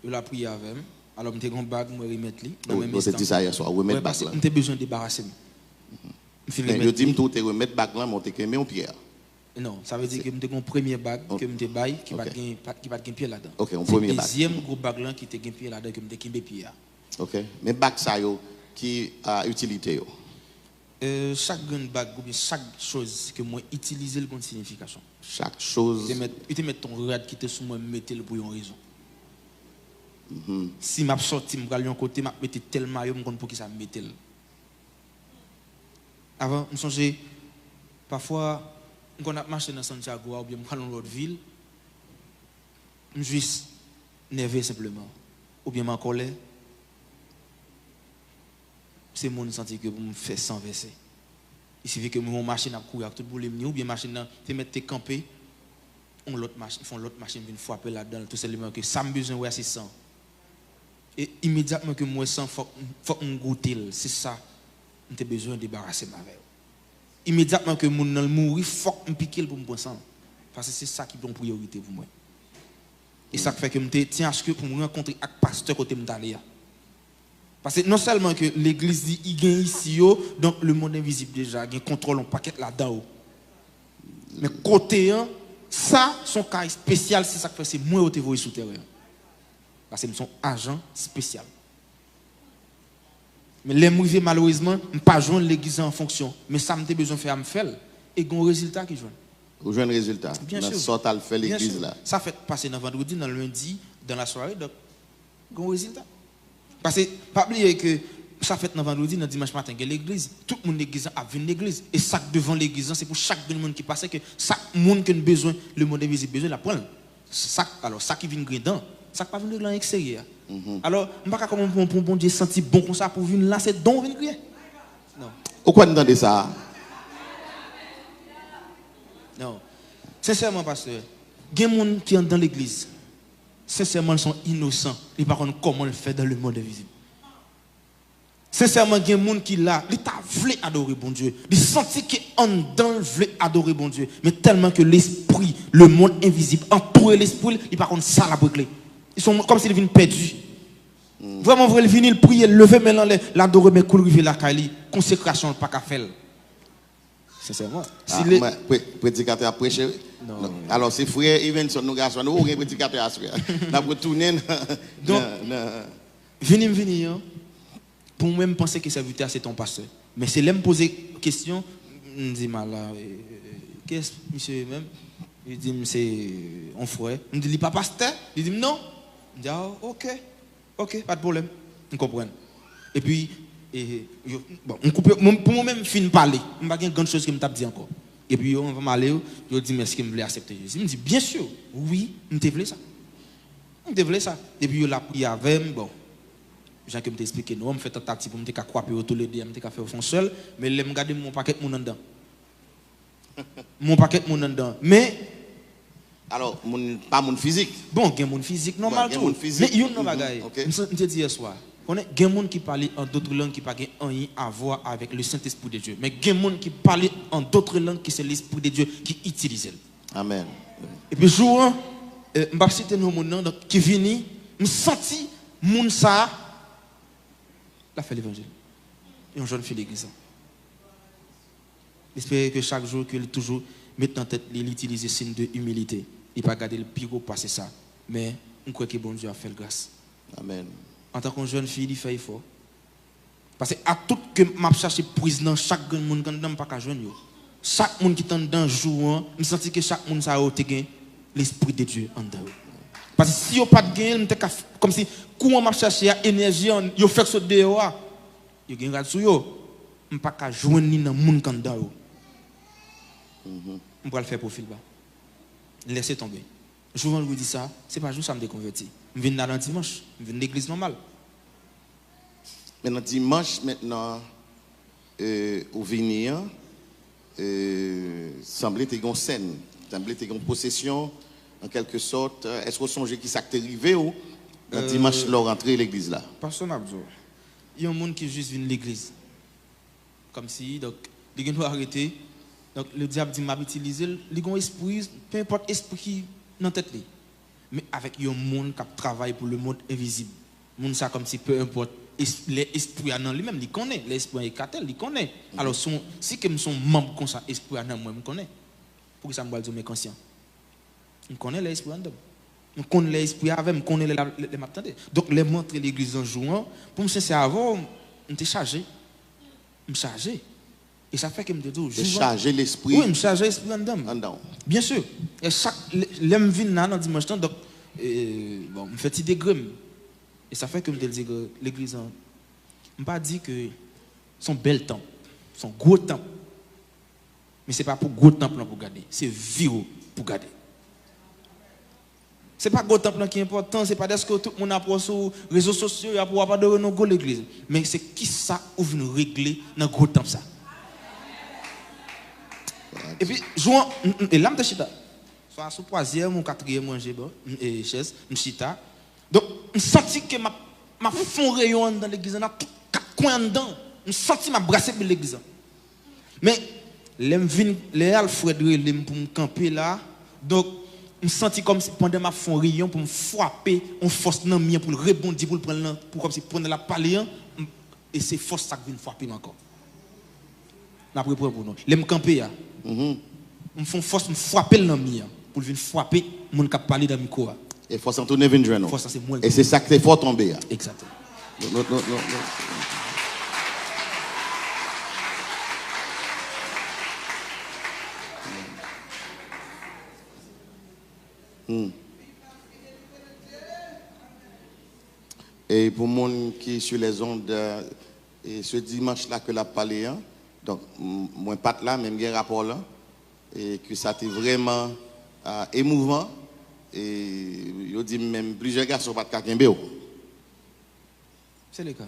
yo lapriyè avè m. Alò, m te gen yon bag, mwen remèt li nan menm enstan. Wi, ou te di sa yè swa, ou remèt bag lan. M te bezwen debarase m. M fin remèt li. Men yo di m tou ou te remèt bag lan, men ou te kenbe yon pyè. Non, sa vle di ke m te gen yon premye bag ke m te bay, ki pa t gen, pa t, ki pa t gen pyè ladan. Ok, yon premye bag. Se dezyèm gwo bag lan ki te gen pyè ladan ke m te kenbe pyè a. Ok, men bag sa yo, ki, ah, itilite yo? Euh, chak grenn bag oubyen chak choz ke mwen itilize, l gon siyifikasyon. Chak choz. Yo te met, yo te met yon rad ki te sou mwen, m mete l pou yon rezon. Si m ap sòti, m pral yon kote, m ap mete tèl mayo, m konn poukisa m mete l. Avan, m sonje, pafwa, m konn ap mache nan Santiago a, oubyen m pral yon lòt vil, m jis nève senpleman, oubyen m an kòlè, se moun m santi ke pou m fè san vèse. Il suffit ke m wè yon machin ap kouri ak tout boule m ni, oubyen machin nan te mèt te kanpe, yon lòt machin, fè yon lòt machin vin frape ladan l, tou senpleman ke sa m bezwen wè a se san. E imedyatman ke m wè san, fòk, fòk m goute l. Se sa, m te bezwen debarase m avè l. Imedyatman ke moun nan mouri, fòk m pike l pou m pran san l. Paske se sa ki yon priyorite pou mwen. E sa k fè ke m te tyen aske pou m rankontre ak pastè kote m t ale a. Paske non sèlman ke legliz li, li gen isi yo, donk lemonn envizib deja gen kontwòl yon pakèt ladan yo. Men kote an, sa se yon ka espesyal, se sa k fè se mwen yo te voye sou tèren an. Paske m se yon ajan espesyal. Men lè m rive, malerezman, m pa jwenn legliz la an fonksyon. Men sa m te bezwen fè a, m fè l. E gen yon rezilta ki jwenn. Ou jwenn rezilta nan sa w t al fè legliz la. Sa fèt pase nan vandredi, nan lendi, dan lasware, donk, gen yon rezilta. Paske, pa bliye ke sa fèt nan vandredi, nan dimanch maten, gen legliz. Tout moun legliz la ap vin legliz. E sa k devan legliz la, se pou chak grenn moun ki pase, ke sa moun ke n bezwen, lemonn envizib bezwen, l ap pran l. Sa, alò, sa ki vin griyen dan, sa k pa vin regle an eksteryè a. Alò, m pa ka konprann pou, pou Bondye santi bon konsa pou vin la, se dan w vin griyen. Non. Ou kwè n tande sa a? Non. Sensèman, pastè, gen moun ki anndan legliz. Sensèman, l se yon inosan. Li pa konn kòman l fè dan lemonn envizib. Sensèman, gen moun ki la, li ta vle adore Bondye. Li santi ke anndan l vle adore Bondye. Men tèlman ke lespri, lemonn envizib antoure lespri l, li pa konn sa l ap regle. Li se yon moun kòmsi li vin pèdi. Vrèman vre, li vini, li priye, li leve men l anlè, l adore, men kou l rive lakay li, konsekrasyon l pa ka fè l. Sensèman. Ah, si le- mwen, pre- predikatè ap preche, wi. Non. Alò, se frè Evenson nou ka jwenn, ou gen predikatè aswè a. N ap retounen nan, donk, nan, nan vini m vini an, pou mwen, m panse ke sèvitè a se te yon pastè. Men se lè m poze kesyon, m di, "M ala, e, e, e, kiyès misye ye menm?" Li di m, "Se yon frè." M di, "Li pa pastè?" Li di m, "Non." M di, "Ah, ok, ok, pa de pwoblèm." M konprann. Epi, e, yo, bon, m koupe, mwen, pou mwen menm, m fin pale. M pa gen grann choz ke m t ap di ankò. Epi yo, anvan m ale, yo, yo di m, "Èske m vle aksepte Jezi?" M di, "Byen si, wi, m te vle sa." M te vle sa. Epi yo la priye avè m, bon. Jan ke m te eksplike nou an, m fè tantativ pou m te ka kwape yo toulede a, m te ka fè yo fè yon sèl, men lè m gade, m wè yon pakèt moun anndan. M wè yon pakèt moun anndan. Men, alò, moun, pa moun fizik. Bon, gen moun fizik, nòmal tou. Gen moun fizik. Men youn nan bagay, m te di yèswa, konnen, gen moun ki pale an dòt lang ki pa gen anyen a vwa avèk le Saint-Esprit de Dieu. Men gen moun ki pale an dòt lang ki se Lespri de Dye ki itilize l. Amèn. Epi jou an, e, m p ap site non moun nan, donk, ki vini, m santi moun sa a, l ap fè levanjil. Yon jèn fi legliz la. M espere ke chak jou ke li toujou met nan tèt li, li itilize siy de imilite. Li pa gade l pi wo pase sa. Men, m kwè ke Bondye ap fè l gras. Amèn. Antanke yon jèn fi, li fè efò. Paske ak tout ke m ap chache priz nan chak grenn moun k anndan, m pa ka jwenn yo. Chak moun ki t anndan jou an, m santi ke chak moun sa yo te gen Lespri de Dye anndan yo. Paske si yo pa t genyen l, m te ka f-, kòmsi kouran m ap chache a, enèji an, yo fèk sot deyò a, yo gen rad sou yo. M pa ka jwenn li nan moun k anndan yo. M pral fè pwofil ba. Lèse tonbe. Jou vandredi sa, se pa jou sa m te konvèti. M vin la nan dimanch, m vin legliz nòmal. Men nan dimanch mentnan, e, ou vini an, e, sanble te gen yon sèn, sanble te gen yon posesyon, an kèlke sòt. Èske w sonje ki sa k te rive w nan, e, dimanch lè w rantre legliz la? Pastè, m ap di w, yon moun ki jis vin legliz, kòmsi, donk, li gen dwa rete. Donk, ledyab di, "M ap itilize l." Li gen yon espri, pe enpòt espri ki nan tèt li. Men avèk yon moun k ap travay pou lemonn envizib. Moun sa, kòmsi, pe enpòt es-, lè espri a nan li menm, li konnen. Lè espri a ekate l, li konnen. Alò, si, si ke m se yon manm konsa, espri a nan mwen, m konnen. Poukisa m pral di w m enkonsyan? M konnen lè espri anndan m. M konn lè espri avè m, m konnen lè, lè, lè m ap tande. Donk, lè m rantre legliz nan jou an, pou m sensè avè w, m te chaje. M chaje. E sa fè ke m te di w, te jou an, chaje lespri, wi, m chaje espri anndan m. Anndan w. Byen si. E chak, lè, lè m vin la nan dimanch lan, donk, e, bon, m fè ti degre m. E sa fè ke m te di ke legliz an, m pa di ke se yon bèl tanp, se yon gwo tanp. Men se pa pou gwo tanp lan pou gade, se vi w pou gade. Se pa gwo tanp lan ki enpòtan, se pa dèske tout moun ap wè w sou rezo sosyo, y ap wè w ap adore nan gwo legliz. Men se kisa ou vin regle nan gwo tanp sa. Epi, jou an, m, m, e la m te chita. Swa sou twazyèm ou katriyèm ranje, bon, m, e, chèz, m chita. Donk, m santi ke m ap, m ap fè yon reyon anndan legliz lan, nan tout kat kwen anndan. M santi m ap brase boul legliz lan. Men, lè m vin, lè Alfred rele m pou m kanpe la, donk, M santi kòmsi pandan m ap fè yon reyonn pou m frape yon fòs nan mi an pou l rebondi, pou l pran l nan, pou kòmsi pandan l ap pale an, m, e se fòs sa k vin frape m ankò. N ap reprann pou nou. Lè m kanpe a, m fè yon fòs, m frape l nan mi an, pou l vin frape moun k ap pale nan mikwo a. E fòs lan tounen vin jwenn ou. Fòs lan se mwen l. E se sa k te fè w tonbe a. Egzakteman. Non, non, non, non, non. Hmm. E pou moun ki sou lèzond, e se dimanch la ke l ap pale an, donk, m, mwen pa t la, men m gen rapò lan, e ke sa te vrèman, a, emouvan, e yo di m menm plizyè gason pa t ka kenbe w. Se le ka.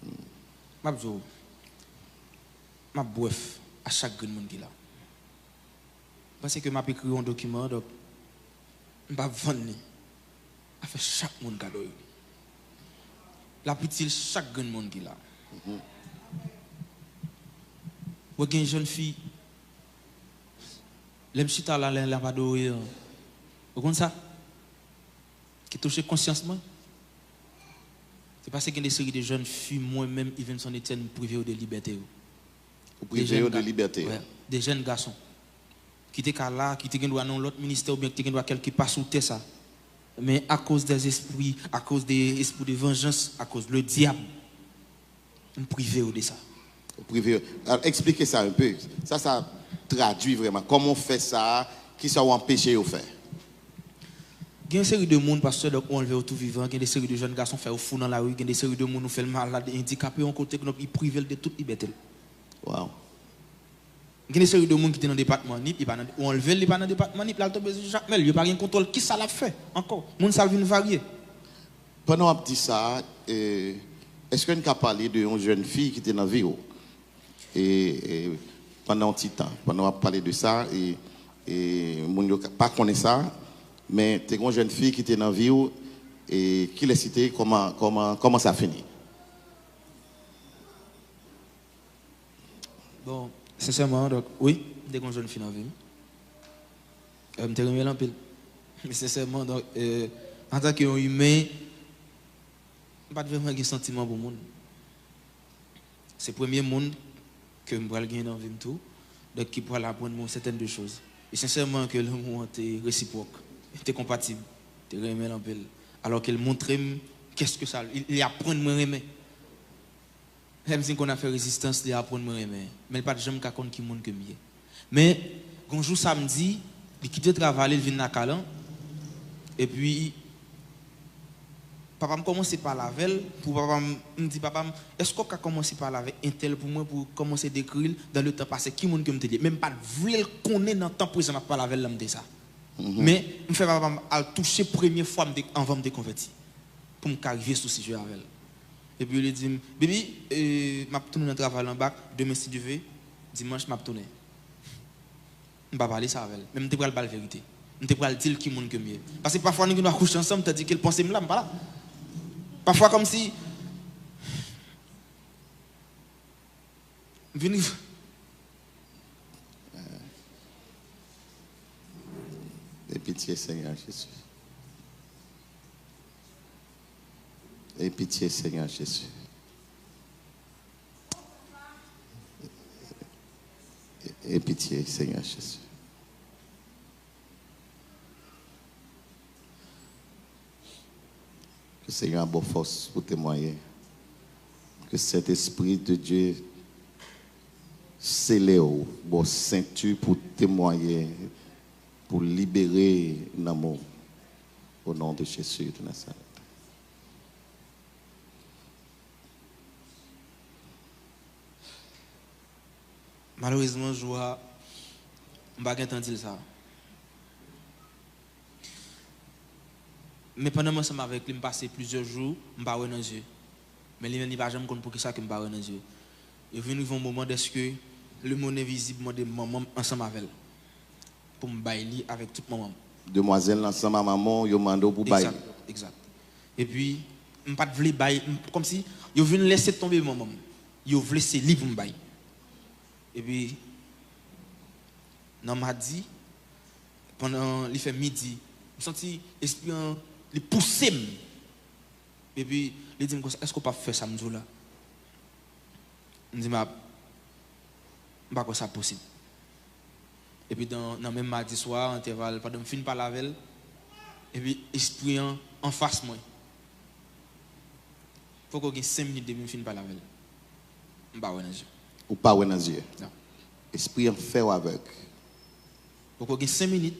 M ap di w, m ap brèf a chak grenn moun ki la. M panse ke m ap ekri yon dokiman, donk, m p ap vann li. Afè chak moun kado yo. L ap itil chak grenn moun ki la. Mwen gen jèn fi, lè m chita la, lè l ap adore an. Ou konn sa? Ki touche konsyans mwen. Se paske gen de seri de jèn fi, mwen menm, Yvenson Etienne, m prive yo de libète yo. Ou prive yo de libète yo. De jèn gason ki te ka la, ki te gen dwa nan yon lòt ministè oubyen ki te gen dwa kèlkepa sou tè sa. Men akoz dè espri, akoz de espri de vanjans, akoz le dyab, m prive yo de sa. Ou prive yo. Alò, eksplike sa un peu. Sa, sa tradui vrèman. Kòman w fè sa? Kisa w anpeche yo fè? Gen yon seri de moun, pastè, donk, ou anlve yo tou vivan. Gen de seri de jèn gason, fè yo fou nan lari. Gen de seri de moun, ou fè l malad, andikape yon kote, donk, li prive l de tout libète l. Wow. Gen de seri de moun ki te nan depatman Nip, li pa nan, ou anlve l, li pa nan depatman Nip, l al tonbe sou Jakmèl, yo pa gen kontwòl kisa l ap fè ankò. Moun sa l vin varye. Pandan w ap di sa, e, èske n ka pale de yon jèn fi ki te nan vi w? E, e, pandan yon ti tan, pandan w ap pale de sa, e, e moun yo ka, pa konnen sa, men te gen yon jèn fi ki te nan vi w, e kilès li te, kòman, kòman, kòman sa fini? Bon, sensèman, donk, wi, m te gen yon jèn fi nan vi m. E, m te renmen l anpil. Men sensèman, donk, e, antanke yon imen, m pa t vrèman gen santiman pou moun. Se premye moun ke m pral gen nan vi m tou, donk ki pral aprann mwen sètèn de choz. E sensèman ke lanmou an te resipwòk, te konpatib, te renmen l anpil. Alò ke l montre m kèske sa, li, li aprann mwen renmen. Lè m di m konn ap fè rezistans, li aprann mwen renmen. Men l pa t janm ka konn ki moun ke m ye. Men, gon jou samdi, li kite travay li, l vin lakay lan. Epi, papa m kòmanse pale avè l, pou papa m, m di papa m, èske w ka kòmanse pale avèk entèl pou mwen, pou kòmanse dekri l, dan le tan pase, ki moun ke m te ye. Men m pa t vle l konnen nan tan prezan m ap pale avè l lan m te sa. Men, m fè papa m al touche premye fwa m te, anvan m te konvèti. Pou m ka rive sou sijè avè l. Epi li di m, "Baby, e, m ap tounen nan travay lan bak, demen si Dye ve, dimanch m ap tounen." M pa pale sa avè l, men m te pral ba l verite. M te pral di l ki moun ke m ye. Paske pafwa nou gen dwa kouche ansanm, tandike l panse m la, m pa la. Pafwa kòmsi, m vin rive. Aie pitié, Seigneur Jésus. Aie pitié, Seigneur Jésus. Aie pitié, Seigneur Jésus. Ke Senyè a ba w fòs pou temwaye. Ke Sentespri de Dye sele w, ba w senti pou temwaye, pou libere nanm ou. Au nom de Jésus de Nazareth. Malerezman, jou a, m pa gentan di l sa. Men pandan m ansanm avèk li, m pase plizyè jou, m pa wè nan zye. Men li menm, li pa janm konn poukisa ke m pa wè nan zye. Yo vin rive yon moman dèske lemonn envizib mande manman m ansanm avè l pou m bay li avèk tout manman m. Demwazèl ansanm a manman w, yo mande w pou bay li. Egzak, egzak. Epi, m pa t vle bay, m, kòmsi yo vin lese tonbe manman m. Yo vle se li pou m bay. Epi, nan madi, Pandan li fè midi, m santi Espri an, li pouse m. Epi, li di m konsa, "Èske w p ap fè sa m di w la?" M di, "M ap, m pa kwè sa posib." Epi, nan, nan menm madi swa, entèval, pandan m fin pale avè l, epi Espri an anfas mwen. Poko gen senk minit depi m fin pale avè l. M pa wè nan zye. Ou pa wè nan zye? Non. Espri an fè w avèg? Poko gen senk minit,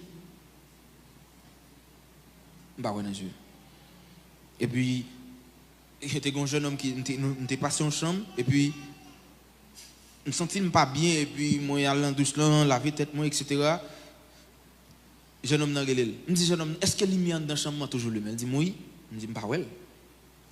m pa wè nan zye. Epi, te gen yon jennonm ki, m te, nou, m te pase yon chanm, epi m santi m pa byen, epi mwen al nan douch lan, lave tèt mwen, etsetera. Jennonm nan rele l. M di jennonm nan, "Èske limyè anndan chanm nan toujou limen?" L di m, "Wi." M di, "M pa wè l."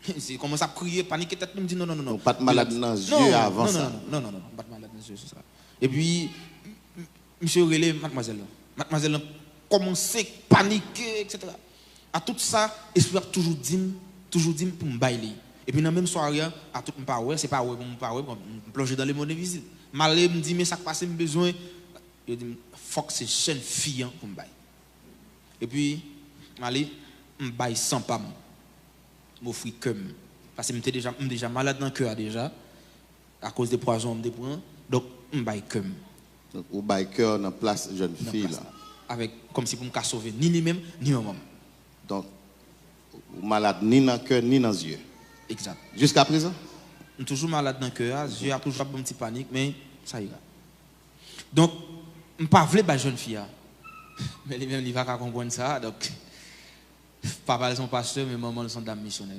Se kòmanse ap kriye, panike tèt li, m di, "Non, non, non, non." Ou pa t malad nan zye avan sa? Non, non, non, non, non, non, non, m pa t malad nan zye, se sa. Epi, m- m- misye rele madmwazèl lan. Madmwazèl lan kòmanse panike, etsetera. A tout sa, espri ap toujou di m, toujou di m pou m bay li. Epi nan menm sware a, a tout m pa wè, se pa wè pou m pa wè, m plonje dans le monde invisible. M ale, m di, "Men sa k pase, m bezwen." Yo di m, "Fòk se jèn fi an pou m bay." Epi, m ale, m bay san pa m. M ofri kè m. Paske m te deja, m deja malad nan kè a deja, akoz de pwazon an m te pran. Donk, m bay kè m. Donk, ou bay kè w nan plas jèn fi la. Avèk, kòmsi pou m ka sove ni li menm, ni manman m. Donk, ou malad ni nan kè, ni nan zye. Egzak. Jiska prezan? M toujou malad nan kè a, zye a toujou ap ban m ti panik, men sa ira. Donk, m pa vle bay jèn fi a. Men li menm, li pa ka konprann sa, donk, papa l se yon pastè, men manman l se yon dam misyonè.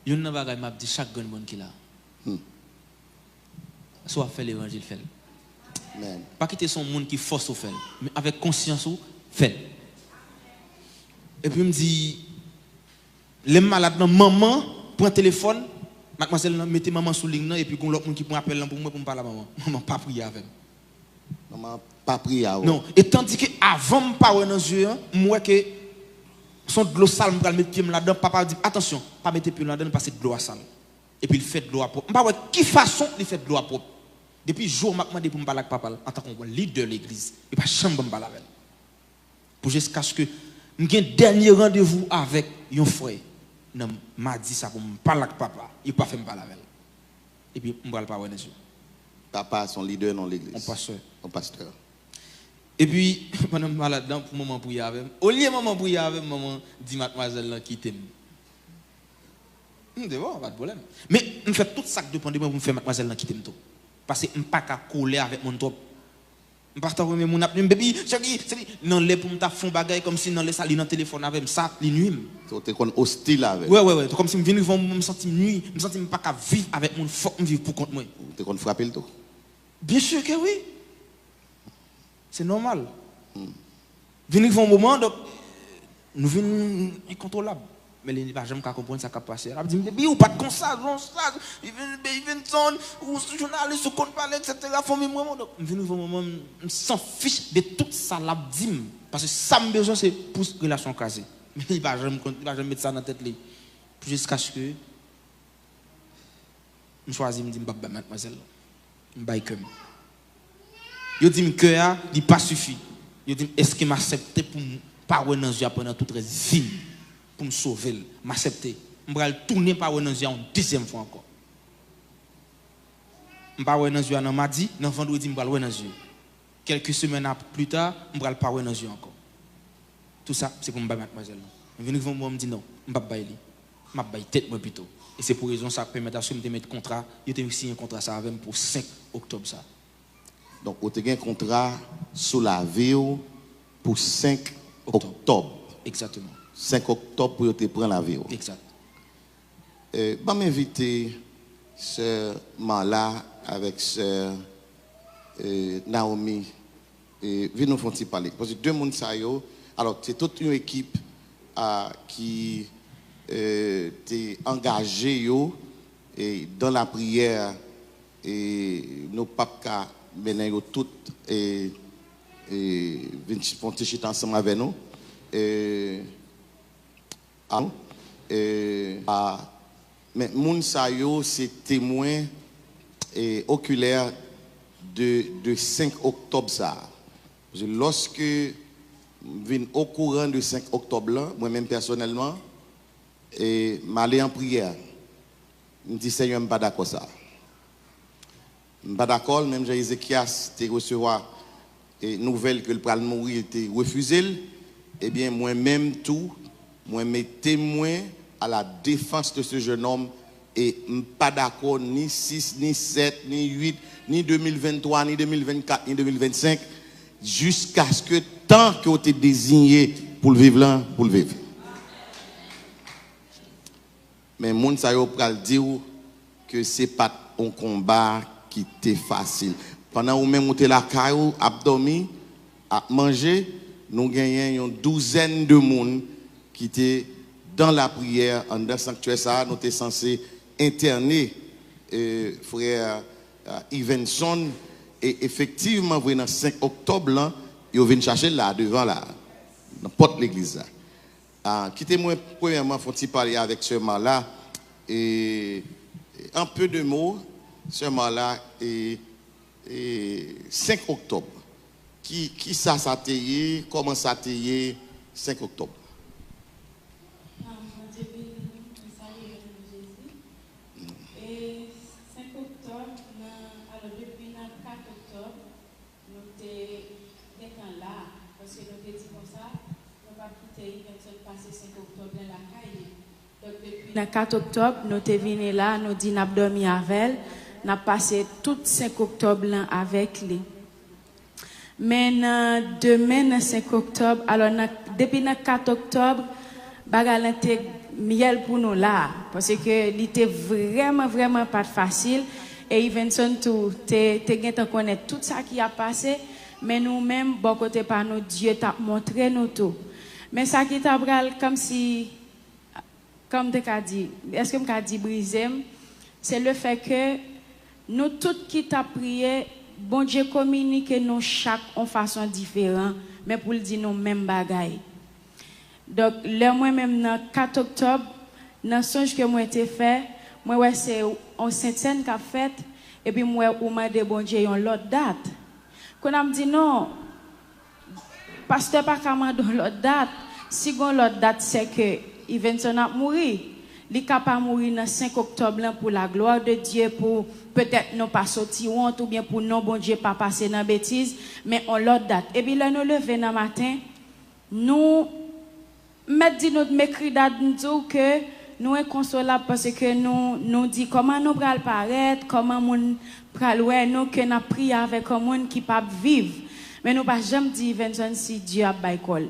Youn nan bagay m ap di chak grenn moun ki la. Hmm. Si w ap fè levanjil, fè l. Amen. Pa kite se yon moun ki fòse w fè l. Men avèk konsyans ou, fè l. Epi m di, lè m malad nan, manman pran telefòn, madmwazèl nan mete manman sou liy nan, epi gon lòt moun ki pran apèl lan pou mwen, pou m pale a manman. Manman pa priye avè m. Manman pa priye avè w? Non. E tandike avan m pa wè nan zye an, m wè ke se yon dlo sal m pral met pye m ladan, papa di m, "Atansyon, pa mete pye w ladan l, paske dlo a sal." Epi l fè dlo a pwòp. M pa wè ki fason li fè dlo a pwòp. Depi jou m ap mande pou m pale ak papa l, antanke yon lidè legliz, li pa janm ban m pale avè l. Pou jiskaske m gen dènye randevou avèk yon frè nan madi sa pou m pale ak papa. Li pa fè m pale avè l. Epi m pral pa wè nan zye. Papa se yon lidè nan legliz? Yon pastè. Yon pastè. Epi, pandan m malad lan, pou manman priye avè m. Olye manman priye avè m, manman di madmwazèl lan kite m. M di, "Bon, pa de pwoblèm." Men, m fè tout sa k depann de mwen pou m fè madmwazèl lan kite m tou. Paske m pa ka kole avèk moun twòp. M pa ta renmen moun ap di m, "Baby, cheri, cheri." Nan lè pou m ta fè yon bagay, kòmsi nan lè sa, li nan telefòn avè m, sa, li nwi m. Ou te konn ostil avè l? Wè, wè, wè. Kòmsi m vin rive yon moman, m santi m nwi. M santi m pa ka viv avèk moun, fòk m viv pou kont mwen. Ou te konn frape l tou? Byen si ke wi. Se nòmal. Hmm. Vin rive yon moman, donk, nou vin inkontwolab. Men li, li pa janm ka konprann sa k ap pase. L ap di m, "Baby, ou pa t konsa, non, sa, Iven-, Ivenson, ou jounalis, ou konn pale, etsetera, fanmi mwen, mwen." Donk, m vin rive yon moman, m, m sanfich de tout sa l ap di m. Paske sa m bezwen, se pou relasyon an kraze. Men li pa janm konn, li pa janm met sa nan tèt li. Jiskaske M chwazi, m di m p ap bay madmwazèl lan. M bay kè m. Yo di m kè a, li pa sifi. Yo di m, èske m aksepte pou m pa wè nan zye a pandan tout rès vi m, pou m sove l? M aksepte. M pral tounen pa wè nan zye a yon dezyèm fwa ankò. M pa wè nan zye a nan madi, nan vandredi, m pral wè nan zye. Kèlke semèn ap-, pli ta, m pral pa wè nan zye ankò. Tout sa, se pou m bay madmwazèl lan. M vin rive yon moman, m di, "Non, m p ap bay li. M ap bay tèt mwen pito." E se pou rezon sa k pèmèt aske m te met kontra, yo te siyen kontra sa avè m pou senk oktòb sa. Donk, ou te gen kontra sou lavi w pou senk oktòb. Oktòb. Egzakteman. Senk oktòb pou yo te pran lavi w. Egzakt. E, ban m envite sè Marla avèk sè, e, Naomi, e, vin nou fè yon ti pale. Paske de moun sa yo, alò, se tout yon ekip, a, ki, e, te angaje yo, e, dan lapriyè, e, nou p ap ka mennen yo tout, e, e, vin fè yon ti chita ansanm avè nou. E, a, e, a, men moun sa yo se temwen, e, okilè de, de senk oktòb sa a. Paske lòske M vin okouran de senk oktòb lan, mwen menm pèsonèlman, e m ale an priyè. M di, Senyè, m pa dakò sa. M pa dakò l, menm jan Ezekyas te resevwa, e, nouvèl ke l pral mouri, li te refize l. Ebyen, mwen menm tou, mwen mete mwen à la défense de ce jeune homme, e m pa dakò ni sis, ni sèt, ni uit, ni de mil venntwa, ni de mil vennkat, ni de mil vennsenk, jiskaske tan ke w te deziye pou l viv lan, pou l viv. Men moun sa yo pral di w ke se pa t yon konba ki te fasil. Pandan ou menm ou te lakay ou, ap dòmi, ap manje, nou genyen yon douzèn de moun ki te dan lapriyè, anndan sanktyè sa a, nou te sanse entène, e, frè, e, Yvenson, e efektivman, vre, nan senk oktòb lan, yo vin chache l la, devan la, nan pòt legliz la. A, kite mwen, premyèman, fè yon ti pale avèk sè Marla. E, en peu de mots, sè Marla, e, e, senk oktòb. Ki, ki sa sa te ye? Kòman sa te ye senk oktòb? Ah, Bondye beni nou, mwen salye w nan non Jezi. E senk oktòb, nan, alò, depi nan kat oktòb, nou te gentan la, paske nou te di konsa, nou p ap kite Yvenson pase senk oktòb lan lakay li. Donk, depi nan kat oktòb, nou te vini la, nou di n ap dòmi avè l, n ap pase tout senk oktòb lan avèk li. Men nan demen, nan senk oktòb, alò, nan, depi nan kat oktòb, bagay lan te myèl pou nou la, paske li te vrèman, vrèman pa t fasil, e Yvenson tou te, te gentan konnen tout sa ki ap pase, men nou menm, bò kote pa nou, Dye t ap montre nou tou. Men sa ki ta pral kòmsi, kòm m te ka di, èske m ka di brize m? Se le fè ke nou tout ki t ap priye, Bondye kominike nou chak yon fason diferan, men pou l di nou menm bagay. Donk, lè mwen menm nan kat oktòb, nan sonj ke mwen te fè, mwen wè se yon sentsèn k ap fèt, epi m wè ou mande Bondye yon lòt dat. Kounye a m di, non, pastè pa ka mande yon lòt dat. Si gon lòt dat, se ke Yvenson ap mouri. Li ka pa mouri nan senk oktòb lan, pour la gloire de Dieu, pou petèt nou pa soti wont, oubyen pou non Bondye pa pase nan betiz, men yon lòt dat. Epi lè nou leve nan maten, nou M mèt di nou, m ekri dat, m di w ke nou enkonsolab paske nou, nou di kòman nou pral parèt, kòman moun pral wè nou, ke n ap priye avèk yon moun ki p ap viv. Men nou pa janm di Yvenson si Dye ap bay kò l.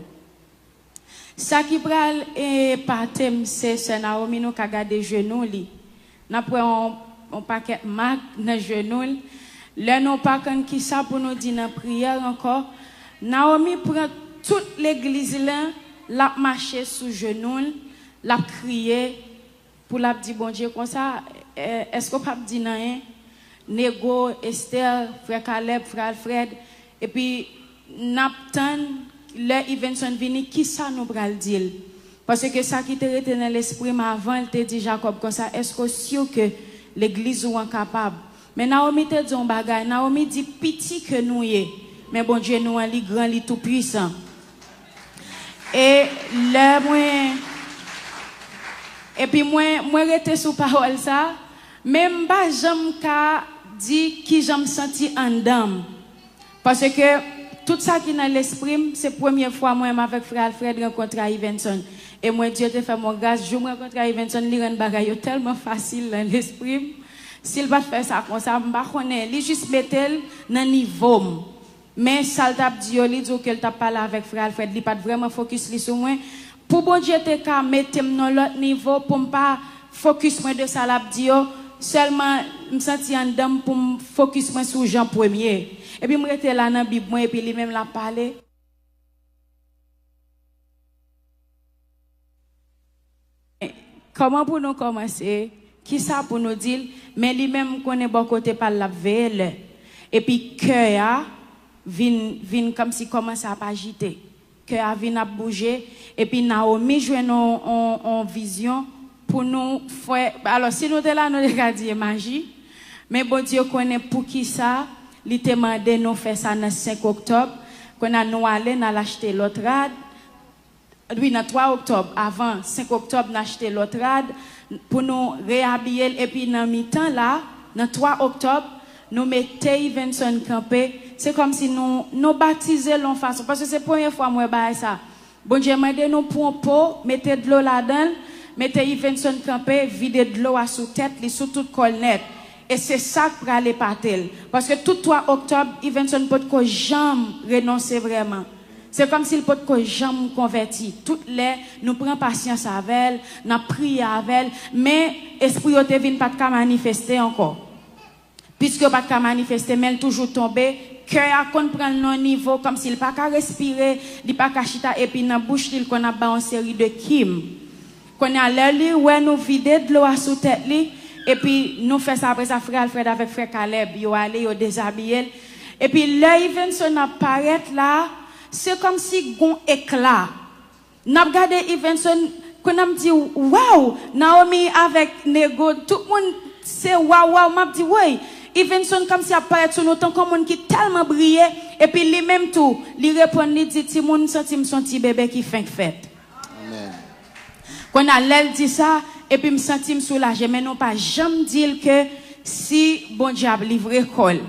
Sa ki pral epate m, se sè Naomi, nou ka gade jenou li. N ap wè yon, yon pakèt mak nan jenou l. Lè nou pa konn kisa pou nou di nan priyè ankò, Naomi pran tout legliz lan, l ap mache sou jenou l, l ap kriye, pou l ap di Bondye konsa, "È-, èske w p ap di n anyen?" Nego, Esther, frè Caleb, frè Alfred, epi n ap tann lè Yvenson vini, kisa nou pral di l. Paske sa ki te rete nan lespri m avan, l te di Jacob konsa, "Èske w si ke legliz ou an kapab?" Men Naomi te di yon bagay, Naomi di, "Piti ke nou ye, men Bondye nou an, li gran, li tou pwisan." E lè mwen, epi mwen, mwen rete sou pawòl sa, men m pa janm ka di kijan m santi anndan m. Paske tout sa ki nan lespri m, se premye fwa mwen menm avèk frè Alfred rankontre a Yvenson. E mwen, Dye te fè m yon gras, jou m rankontre a Yvenson, li rann bagay yo tèlman fasil nan lespri m. Si l pa t fè sa konsa, m pa konnen. Li jis mete l nan nivo m. Men sa l t ap di yo, li di w ke l t ap pale avèk frè Alfred, li pa t vrèman fokis li sou mwen. Pou Bondye te ka mete m nan lòt nivo, pou m pa fokis mwen de sa l ap di yo, sèlman m santi anndan m pou m fokis mwen sou Jan premye. Epi m rete la nan Bib mwen, epi li menm l ap pale. Kòman pou nou kòmanse? Kisa pou nou di l? Men li menm, m konnen bò kote pa l, l ap veye lè. Epi kè a vin, vin kòmsi kòmanse ap ajite. Kè a vin ap bouje. Epi Naomi jwenn on, on, on vizyon pou nou fè. Alò, si nou te la, nou te ka di e maji. Men Bondye konnen poukisa li te mande nou fè sa nan senk oktòb. Kounye a nou ale, n al achte lòt rad. Wi, nan twa oktòb, avan senk oktòb, n achte lòt rad pou nou reyabiye l. Epi nan mitan la, nan twa oktòb, nou mete Ivenson kanpe. Se kòmsi nou, nou batize l yon fason. Paske se premye fwa m wè bagay sa. Bondye mande nou pran yon po, mete dlo ladan l, mete Ivenson kanpe, vide dlo a sou tèt li, sou tout kò l nèt. E se sa k pral epate l. Paske tout twa oktòb, Ivenson potko janm renonse vrèman. Se kòmsi l potko janm konvèti. Tout lè, nou pran pasyans avè l, n ap priye avè l, men espri yo te vin pa t ka manifeste ankò. Piske yo pa t ka manifeste, men l toujou tonbe, kè a konn pran l nan yon nivo kòmsi l pa ka respire, li pa ka chita, epi nan bouch li, l konn ap bay yon seri de kim. Kounye a, lè li wè nou vide dlo a sou tèt li, epi nou fè sa, apre sa, frè Alfred avèk frè Caleb, yo ale, yo dezabiye l. Epi lè Ivenson ap parèt la, se kòmsi gon ekla. N ap gade Ivenson, kounye a m di, "Waw!" Naomi avèk Nego, tout moun se waw, waw. M ap di, "Woy!" Ivenson kòmsi ap parèt sou nou tankou yon moun ki tèlman briye, epi li menm tou, li reponn, li di, "Timoun, m santi m se yon ti bebe ki fenk fèt." Amèn. Kounye a, lè l di sa, epi m santi m soulaje, men nou pa janm di l ke si Bondye ap livre kò l.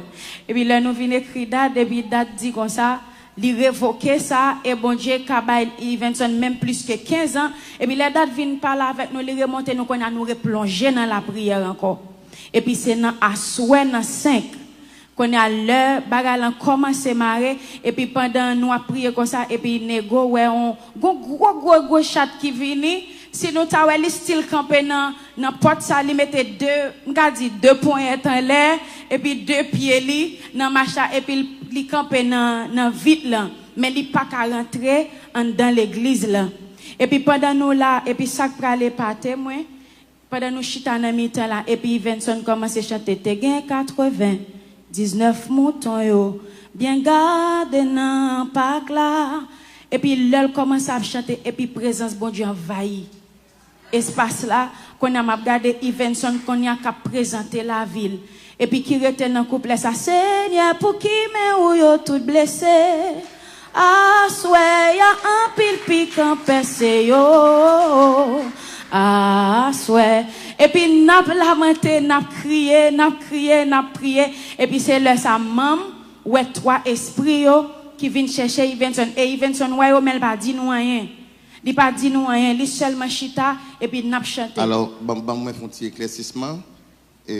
Epi lè nou vin ekri dat, epi dat di konsa, li revoke sa, e Bondye ka bay Ivenson menm plis ke kenz an. Epi lè dat vin pale avèk nou, li remonte nou, kounye a nou replonje nan lapriyè ankò. Epi se nan aswè nan senk, kounye a lè bagay lan kòmanse mare, epi pandan nou ap priye konsa, epi Nego wè yon gwo, gwo, gwo, gwo chat ki vini. Si nou ta wè, li still kanpe nan, nan pòt sa, li mete de, m ka di, de ponyèt anlè, epi de pye li nan mach la, epi l, li kanpe nan, nan vit lan. Men li pa ka rantre anndan legliz lan. Epi pandan nou la, epi sa k pral epate mwen, pandan nou chita nan mitan la, epi Ivenson kòmanse chante, "Te gen katreven diznèf mouton yo byen gade nan pak la." Epi lè l kòmanse ap chante, epi prezans Bondye anvayi espas la. Kounye a m ap gade Ivenson kounye a k ap prezante lavi l. Epi ki rete nan kouplè sa, "Senyè, pou ki men ou yo tout blese? Aswè a anpil pikan pèse yo. Aswè." Epi n ap lamante, n ap kriye, n ap kriye, n ap kriye. Epi se lè sa manm wè twa espri yo ki vin chèche Ivenson. E Ivenson wè yo, men l pa di nou anyen. Li pa di nou anyen, li sèlman chita, epi n ap chante. Alò, ban, ban mwen fè yon ti eklèsisman. E,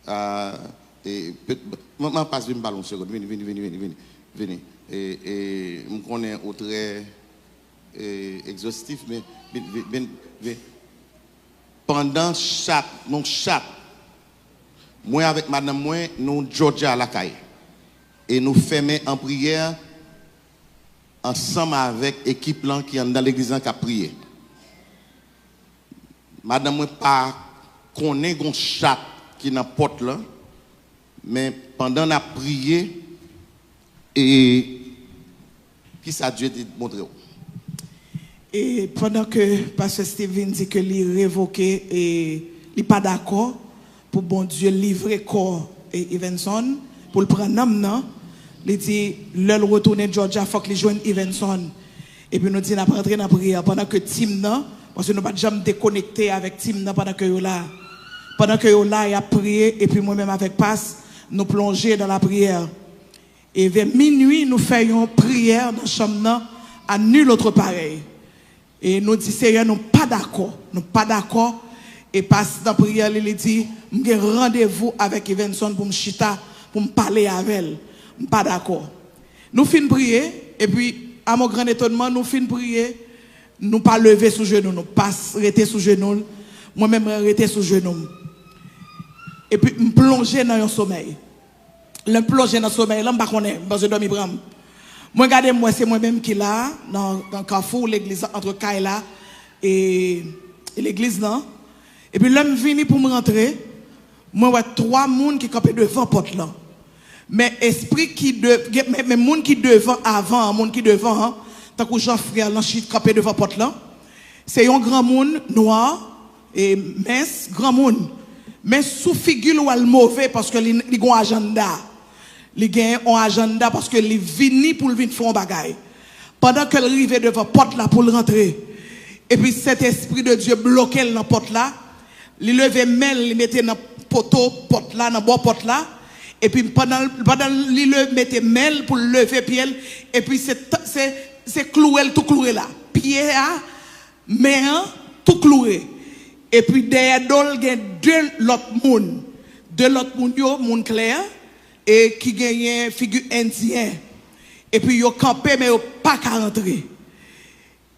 a, e, pet-, man, man pas vin pale yon segonn. Vini, vini, vini, vini, vini, vini. E, e, m konnen ou trè, e, egzostif, men vin, vin, vin, vin. Pandan chat, nou chat, mwen avèk madanm mwen, nou Georgia lakay. E nou fèmen an priyè ansanm avèk ekip lan ki anndan legliz lan k ap priye. Madanm mwen pa konnen gon chat ki nan pòt lan, men pandan n ap priye, e kisa Dye te montre w? E pandan ke Pastè Steven di ke li revoke e li pa dakò pou Bondye livre kò e Ivenson, pou l pran nanm nan, li di lè l retounen Georgia, fòk li jwenn Ivenson. Epi nou di n ap rantre nan priyè pandan ke tim nan, paske nou pa t janm dekonekte avèk tim nan pandan ke yo la. Pandan ke yo la, y ap priye, epi mwen menm avèk pas, nou plonje nan lapriyè. E vè minui, nou fè yon priyè nan chanm nan, à nul autre pareil. E nou di, Seyè, nou pa dakò, nou pa dakò. E pas nan priyè li, li di, m gen randevou avèk Ivenson pou m chita, pou m pale avè l. M pa dakò. Nou fin priye, epi, à mon grand étonnement, nou fin priye, nou pa leve sou jenou nou, pas rete sou jenou l, mwen menm mwen rete sou jenou m. Epi m plonje nan yon somèy. Lè m plonje nan somèy lan, m pa konnen, m panse dòmi pran m. Mwen gade, m wè se mwen menm ki la, nan, nan kafou legliz la, antre kay la e, e legliz lan. Epi lè m vini pou m rantre, mwen wè twa moun ki kanpe devan pòt lan. Men espri ki de, gen, men, men moun ki devan avan an, moun ki devan an, tankou jan frè Lanchit kanpe devan pòt lan, se yon granmoun nwa, e mens, granmoun. Men sou figi l, ou wè l move paske li, li gon ajannda. Li genyen yon ajanda paske li vini pou l vin fè yon bagay. Pandan ke l rive devan pòt la pou l rantre, epi Sentespri de Dye bloke l nan pòt la, li leve men l, li mete nan poto pòt la, nan bò pòt la, epi pandan, pandan li le, mete men l pou l leve pye l, epi se, se, se kloure l tou kloure la. Pye a, men an, tou kloure. Epi dèyè do l gen de lòt moun. De lòt moun yo, moun klè, e ki genyen figi endyen. Epi yo kanpe, men yo pa ka rantre.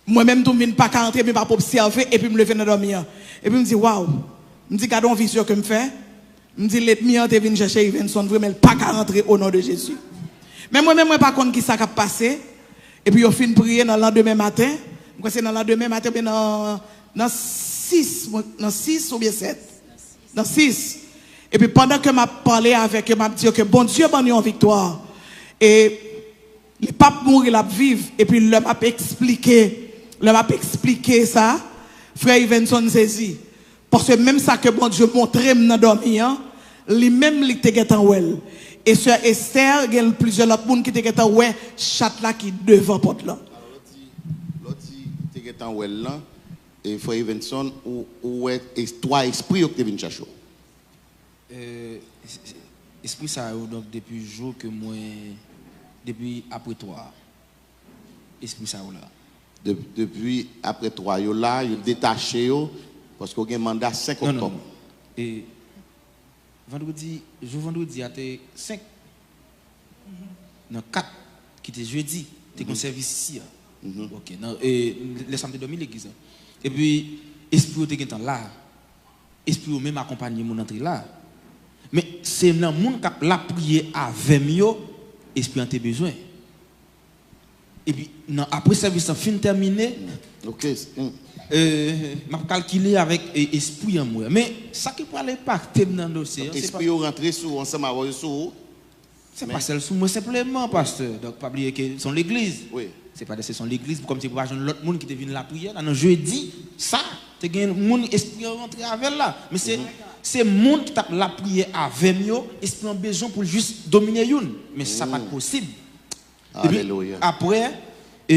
Mwen menm tou, m vin pa ka rantre, epi m ap obsève, epi m leve nan dòmi an. Epi m di, waw. M di, gade yon vizyon ke m fè. M di, lènmi an te vin chèche Ivenson vre, men l pa ka rantre o non de Jezi. Men mwen menm, mwen pa konn ki sa k ap pase. Epi yo fin priye nan landemen maten. M kwè se nan landemen maten, oubyen nan, nan sis, mwen, nan sis oubyen sèt. Nan sis. Epi pandan ke m ap pale avèk yo, m ap di yo ke Bondye ban nou yon viktwa. E li p ap mouri, l ap viv. Epi lè m ap eksplike, lè m ap eksplike sa, frè Ivenson sezi. Paske menm sa ke Bondye montre m nan dòmi an, li menm li te gentan wè l. E sè Esther, gen plizyè lòt moun ki te gentan wè chat la ki devan pòt lan. Lè w di, lè w di te gentan wè l lan, e frè Ivenson, ou, ou wè es-, twa espri yo ki te vin chache w? E, es-, es-, espri sa yo, donk, depi jou ke mwen, depi apre twa a, espri sa yo la. De-, depi apre twa yo la, yo detache yo, paske w gen manda senk oktòb. Non, non, non. E vandredi, jou vandredi a te senk. Nan kat, ki te jedi, te gen sèvis isi a. Ok, nan, e, lè sa m te dòmi legliz la. Epi, espri yo te gentan la. Espri yo menm akonpanye moun antre la. Men, se nan moun k ap lapriyè avè m yo, espri an te bezwen. Epi, nan, apre sèvis lan fin tèmine, ok, e, m ap kalkile avèk, e, espri an mwen. Men, sa ki pral enpakte m nan dosye an, se pa espri yo rantre sou ou, ansanm avè w, sou ou. Se pa sèl sou mwen senpleman, pastè. Donk, pa bliye ke se yon legliz. Wi. Se pa de, se yon legliz, kòmsi pou pa jwenn lòt moun ki te vin lapriyè la. Nan jedi sa, te gen moun espri an rantre avè l la. Men se, se moun ki t ap lapriyè avè m yo, espri an bezwen pou l jis domine youn. Men sa pa t posib. Epi, alelouya, apre, e,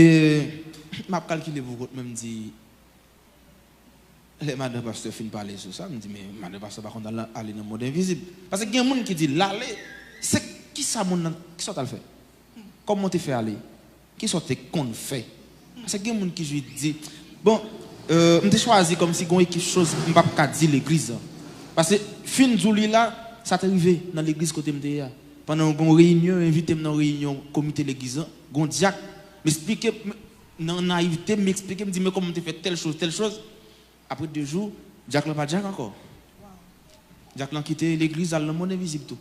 m ap kalkile pou kont mwen, m di, lè madan pastè fin pale sou sa, m di, men madan pastè pa konn al, ale nan mond envizib. Paske gen moun ki di, l ale, se kisa moun nan, kisa w t al fè? Kòman w te fè ale? Kisa w te konn fè? Paske gen moun ki jis di, bon, e, m te chwazi kòmsi gen yon ekip choz m p ap ka di legliz lan. Paske fin di w li la, sa te rive nan legliz kote m te ye a. Pandan gen yon reyinyon, yo envite m nan yon reyinyon komite legliz lan, gen yon dyak, m eksplike, m, nan nayivte, m eksplike, m di, men kòman m te fè tèl choz, tèl choz. Apre de jou, dyak lan pa dyak ankò. Dyak lan kite legliz, al nan mond envizib tou.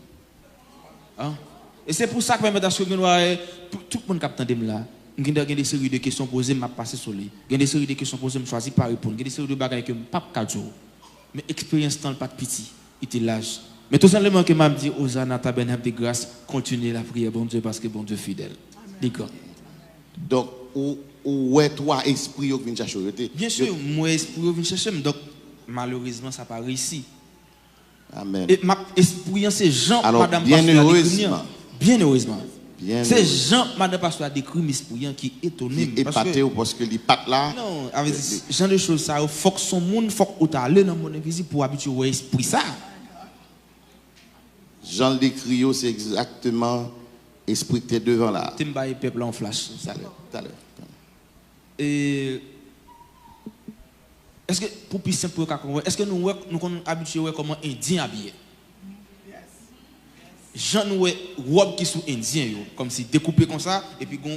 An? E se pou sa k pèmèt aske gen dwa, e, pou tout moun k ap tande m la, m gen, gen de seri de kesyon poze m, m ap pase sou li. Gen de seri de kesyon poze m, m chwazi pa reponn. Gen de seri de bagay ke m p ap ka di w. Men eksperyans lan, l pa t piti, li te laj. Men tou senpleman ke m ap di, Ozana, Tabernacle de Grâce, kontinye lapriyè Bondye, paske Bondye fidèl. Li gran. Donk, ou, ou wè twa espri yo k vin chache w, yo te, byen si, yo m wè espri yo vin chache m. Donk, malerezman, sa pa reyisi. Amèn. E m ap, espri an, se jan madanm pastè a dekri m. Byen erezman. Byen erezman. Se jan madanm pastè a dekri m espri an ki etone m, ki epate w, paske li pa t la. Non, avè di, jan de choz sa yo, fòk se yon moun, fòk ou t ale nan mond envizib pou w abitye wè espri sa. Jan l dekri yo, se egzakteman espri k te devan la. Te m bay pèp la yon flash. Talè, talè. E, èske, pou pi senp pou yo ka konprann, èske nou wè, nou konn abitye wè kòman Endyen abiye? Jan nou wè wòb ki sou Endyen yo, kòmsi dekoupe konsa, epi gon,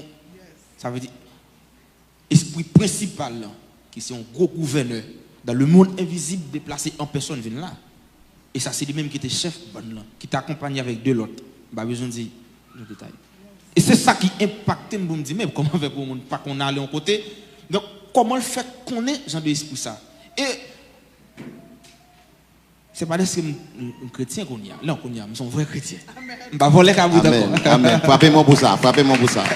sa vle di, espri prensipal lan, ki se yon gwo gouvènè, dans le monde invisible, deplase an pèsòn vin la. E sa se li menm ki te chèf bann lan, ki te akonpanye avèk de lòt. M pa bezwen di nou detay. E se sa ki enpakte m pou m di, men kòman fè pou yon moun pa konn ale yon kote? Donk, kòman l fè konnen jan de espri sa? E se pa dèske m, m, m kretyen kounye a. Non, kounye a, m se yon vrè kretyen. M pa vòlè kabrit ankò. Amèn, amèn. Frape men w pou sa, frape men w pou sa.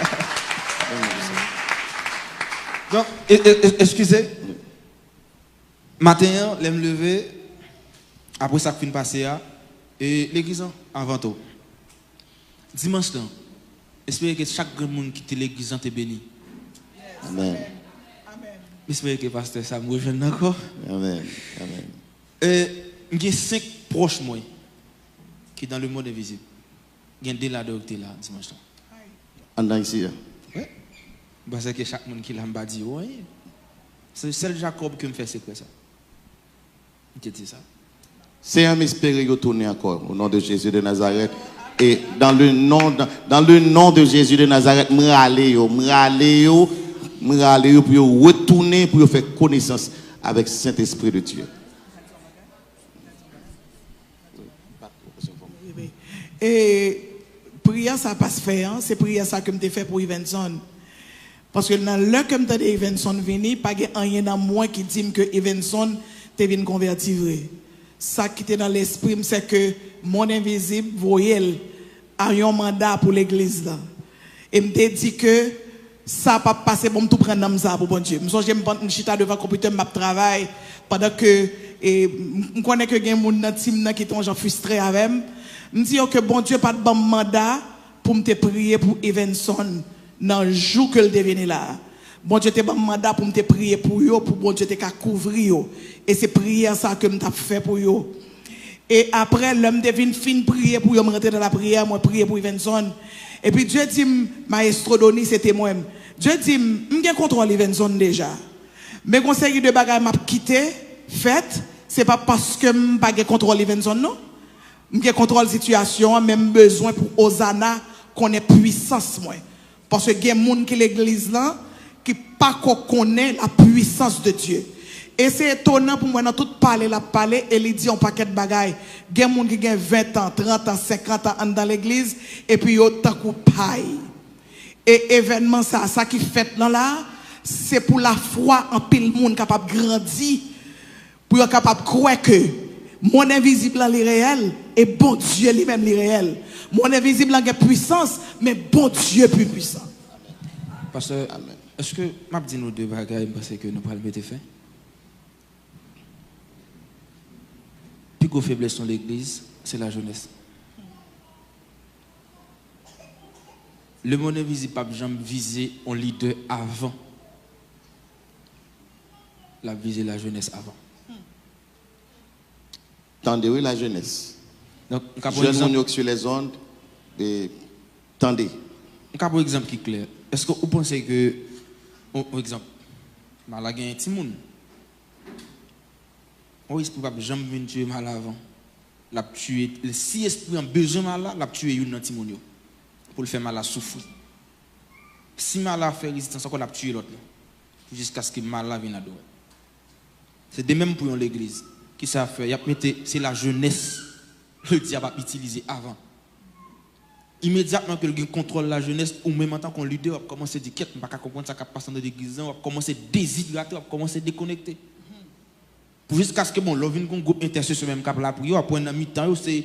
Donk, e, e, e, eskize. Maten an, lè m leve, apre sa k fin pase a, e legliz an, avan tou. Dimanch lan, m espere ke chak grenn moun ki te legliz lan te beni. Amen. M espere ke pastè sa m rejwenn ankò. Amen. Amen. E, m gen senk pwòch mwen ki dans le monde invisible. Gen de ladan yo ki te la dimanch lan. Anndan isi a. Wi. M panse ke chak moun ki la m pa di yo anyen. Se sèl Jacob ke m fè sekrè sa. M te di sa. Seyè, m espere yo tounen ankò, au nom de Jésus de Nazareth. Et dans le nom, dans, dans le nom de Jésus de Nazareth, m rale yo, m rale yo, m rale yo pou yo retounen, pou yo fè konesans avèk Sentespri de Dye. E priyè sa pas fè an, se priyè sa ke m te fè pou Evenson. Paske nan lè ke m tande Evenson vini, pa gen anyen nan mwen ki di m ke Evenson te vin konvèti vre. Sa ki te nan lespri m, se ke monn envizib voye l a yon manda pou legliz la. E m te di ke sa p ap pase, bon, m tou pran nanm sa pou Bondye. M sonje m, m chita devan konpitè m, m ap travay, pandan ke e, m konnen ke gen moun nan tim nan ki te yon jan fristre avè m. M di yo ke Bondye pa t ban m manda pou m te priye pou Evenson nan jou ke l te vini la a. Bondye te ban m manda pou m te priye pou yo, pou Bondye te ka kouvri yo. E se priyè sa ke m t ap fè pou yo. E apre, lè m te vin fin priye pou yo, m rantre nan lapriyè, mwen priye pou Evenson. Epi Dye di m, Mayestwo Doni, se temwen m. Dye di m, m gen kontwòl Evenson deja. Men gon seri de bagay m ap kite fèt, se pa paske m pa gen kontwòl Evenson non. M gen kontwòl sitiyasyon an, men m bezwen pou Ozana konnen pwisans mwen. Paske gen moun ki legliz lan ki pako konnen la puissance de Dieu. E se etonan pou mwen nan tout pale l ap pale e li di yon pakèt bagay. Gen moun ki gen ven tan, trant an, senkant an anndan legliz epi yo tankou pay. E evènman sa, sa ki fèt lan la, se pou lafwa anpil moun kapab grandi, pou yo kapab kwè ke monn envizib lan li reyèl e Bondye li menm li reyèl. Monn envizib lan gen pwisans, men Bondye pi pwisan. Pastè, èske m ap di nou de bagay m panse ke nou pral mete fen? Pi gwo feblès yon legliz, se lajenès. Lemonn envizib p ap janm vize yon lidè avan. L ap vize lajenès avan. Tande wi, lajenès. Donk, m ka pran Jèn moun egzanp, yo ki sou lèzond, e, tande. m ka pran egzanp ki klè. Èske ou panse ke, yon, yon egzanp, Mala gen timoun? Yon espri p ap janm vin tiye Mala avan. L ap tiye, si espri an bezwen Mala, l ap tiye youn nan timoun yo. Pou l fè Mala soufri. Si Mala fè rezistans ankò, l ap tiye lòt la. Jiskaske Mala vin adorè. Se de menm pou yon legliz. Kisa y ap fè? Y ap mete, se lajenès. Ledyab ap itilize avan. Imedyatman ke l gen kontwòl lajenès, ou menm antanke yon lidè, w ap kòmanse di, "Kyèt, m pa ka konprann sa k ap pase anndan legliz lan," w ap kòmanse dezidrate, w ap kòmanse dekonekte. Pou jiskaske, bon, lè w vin gen yon gwoup entèsesyon menm k ap lapriyè, w ap wè nan mitan yo, se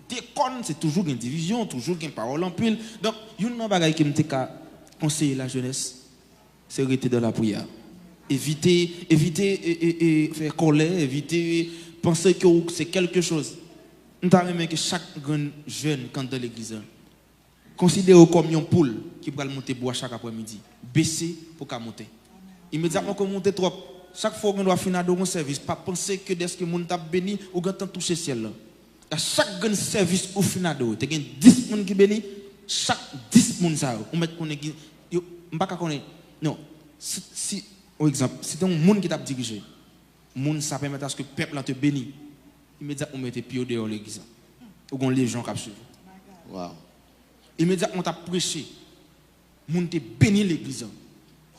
de kòn, se toujou gen divizyon, toujou gen pawòl anpil. Donk, youn nan bagay ke m te ka konseye lajenès, se rete dan lapriyè. Evite, evite e, e, e, fè kòlè, evite panse ke w se kèlke choz. M ta renmen ke chak grenn jèn k anndan legliz lan konsidere w kòm yon poul ki pral monte bwa chak aprèmidi. Bese pou ka monte. Imedyatman ke w monte twòp, chak fwa w gen dwa fin adore yon sèvis, pa panse ke dèske moun t ap beni, ou gentan touche syèl lan. A chak grenn sèvis ou fin adore, te gen dis moun ki beni, chak dis moun sa yo, ou mèt konnen gen, yo, m pa ka konnen, non, si, si, yon egzanp, si te yon moun ki t ap dirije, moun sa pèmèt aske pèp lan te beni, imedyatman ou mete pye w deyò legliz lan. Ou gen yon lejyon k ap swiv ou. Wow. Imedyatman w t ap preche, moun te beni legliz lan.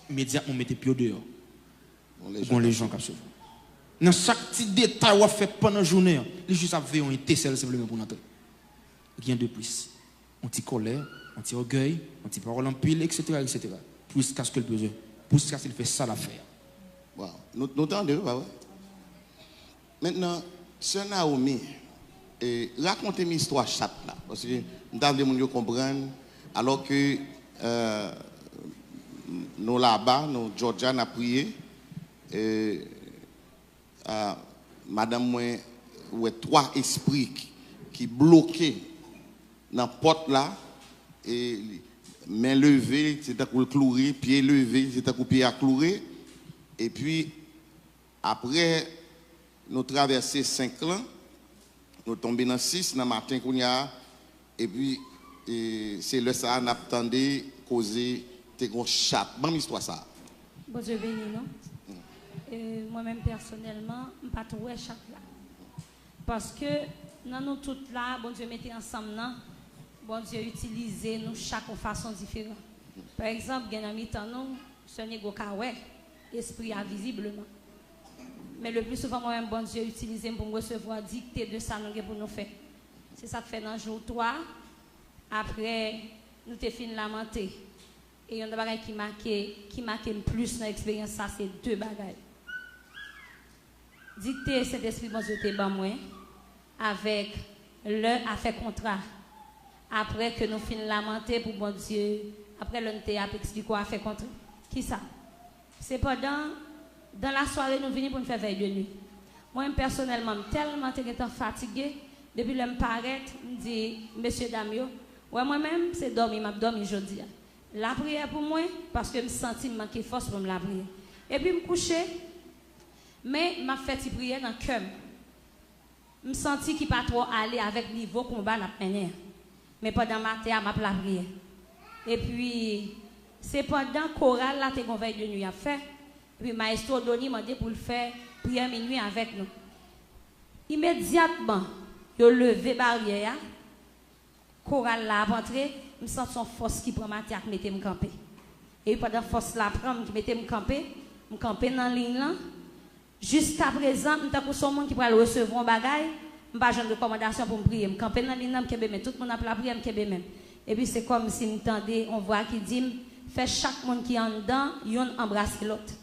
Imedyatman w mete pye w deyò. Ou gen yon lejyon k ap swiv ou. Nan chak ti detay w ap fè pandan jounen an, li jis ap veye yon etesèl senpleman pou l antre. Rien de plus. Yon ti kòlè, yon ti ògèy, yon ti pawòl anpil, etsetera, etsetera. Jiskaske l bezwen, jiskaske l fè sa l ap fè a. Wow. Nou, nou tande, wi, pa vre? Mentnan, sè Naomi, e, rakonte m istwa chat la. Paske m ta vle moun yo konprann, alò ke, e, nou laba, nou Georgia, n ap priye, e, a, madanm mwen wè twa espri ki, ki bloke nan pòt la, e, men leve, se tankou l kloure, pye leve, se tankou pye a kloure. Epi, apre nou travèse senk lan, nou tonbe nan sis nan maten kounye a, epi, e, se lè sa a n ap tande koze te gon chat. Ban m istwa sa a. Bondye beni nou. E, mwen menm pèsonèlman, m pa t wè chat la. Paske nan nou tout la, Bondye mete ansanm nan, Bondye itilize nou chak yon fason diferan. Pa egzanp, gen nan mitan nou, sè Nego ka wè espri a vizibleman. Men le pli souvan, mwen menm, Bondye itilize m pou m resevwa dikte de sa nou gen pou nou fè. Se sa k fè nan jou twa, apre nou te fin lamante, e youn nan bagay ki make, ki make m plis nan eksperyans sa, se de bagay. Dikte Sentespri Bondye te ban mwen avèk lè a fè kontra. Apre ke nou fin lamante pou Bondye, apre lè n te ap eksplike w afè kontra. Kisa? Se pandan, dan lasware nou vini pou n fè vèy de nwi. Mwen menm pèsonèlman, m tèlman te gentan fatige, depi lè m parèt, m di mesye dam yo, wè mwen menm, se dòmi m ap dòmi jodi a. Lapriyè pou mwen, paske m santi m manke fòs pou m lapriyè. Epi m kouche, men m ap fè ti priyè nan kè m. M santi ki pa twò ale avèk nivo konba n ap mennen an. Men pandan m atè a, m ap lapriyè. Epi, se pandan koral la te gon vèy de nwi y ap fè, epi Mayestwo Doni mande pou l fè priyè minwi avèk nou. Imedyatman, yo leve baryè a, koral la ap antre, m santi yon fòs ki pran m atè a k mete m kanpe. Epi pandan fòs la pran m, ki mete m kanpe, m kanpe nan liy lan. Jiskaprezan, m tankou se yon moun ki pral resevwa yon bagay, m pa jwenn rekòmandasyon pou m priye. M kanpe nan liy nan, m kenbe men. Tout moun ap lapriyè, m kenbe men m. Epi se kòmsi m tande yon vwa ki di m, fè chak moun ki anndan, youn anbrase lòt.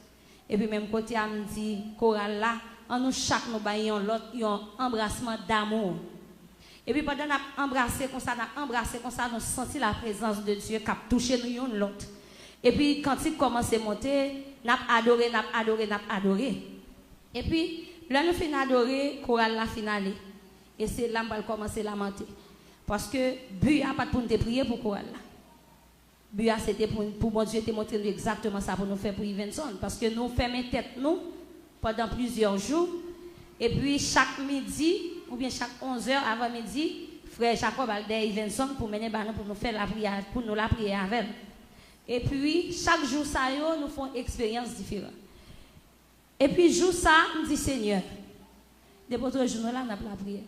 Epi menm kote a, m di koral la, an nou chak nou bay yon lòt yon anbrasman damou. Epi pandan n ap anbrase konsa, n ap anbrase konsa, nou santi laprezans de Dye k ap touche nou youn lòt. Epi kantik kòmanse monte, n ap adore, n ap adore, n ap adore. Epi, lè nou fin adore, koral la fin ale. E se la m pral kòmanse lamante. Paske bi a pa t pou n te priye pou koral la. Bi a se te pou, pou Bondye te montre nou egzakteman sa pou nou fè pou Yvenson. Paske nou fèmen tèt nou pandan plizyè jou. Epi chak midi, oubyen chak onz è avan midi, frè Jacob al dèyè Yvenson pou mennen ba nou pou nou fè lapriyè, pou nou lapriyè avè l. Epi chak jou sa yo, nou fè yon eksperyans diferan. Epi jou sa, m di Senyè, depi otrejou nou la, n ap lapriyè.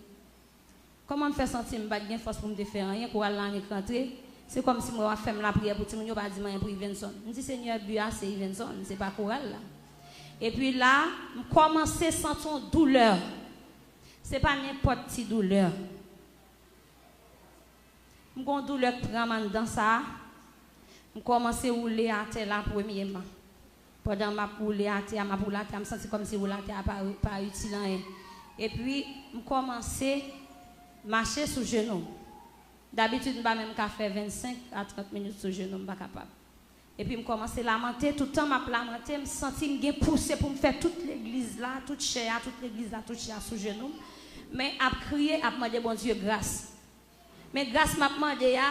Kòman m fè santi m pa t gen fòs pou m te fè anyen, koral la annik rantre, se kòmsi m wè w ap fè m lapriyè pou timoun yo pa di m anyen pou Yvenson. M di Senyè, bi a se Yvenson, se pa koral la. Epi la, m kòmanse santi yon doulè. Se pa nenpòt ti doulè. M gon doulè k pran m anndan sa a. M kòmanse woule atè la premyèman. Pandan m ap woule atè a, m ap woule atè a, m santi kòmsi woule atè a pa, pa itil anyen. Epi, m kòmanse mache sou jenou m. Dabitid, m pa menm ka fè vennsenk a trant minit sou jenou m, m pa kapab. Epi m kòmanse lamante, toutan m ap lamante, m santi m gen pouse pou m fè tout legliz la, tout chè a, tout legliz la, tout chè a sou jenou m. Men ap kriye, ap mande Bondye gras. Men gras m ap mande a,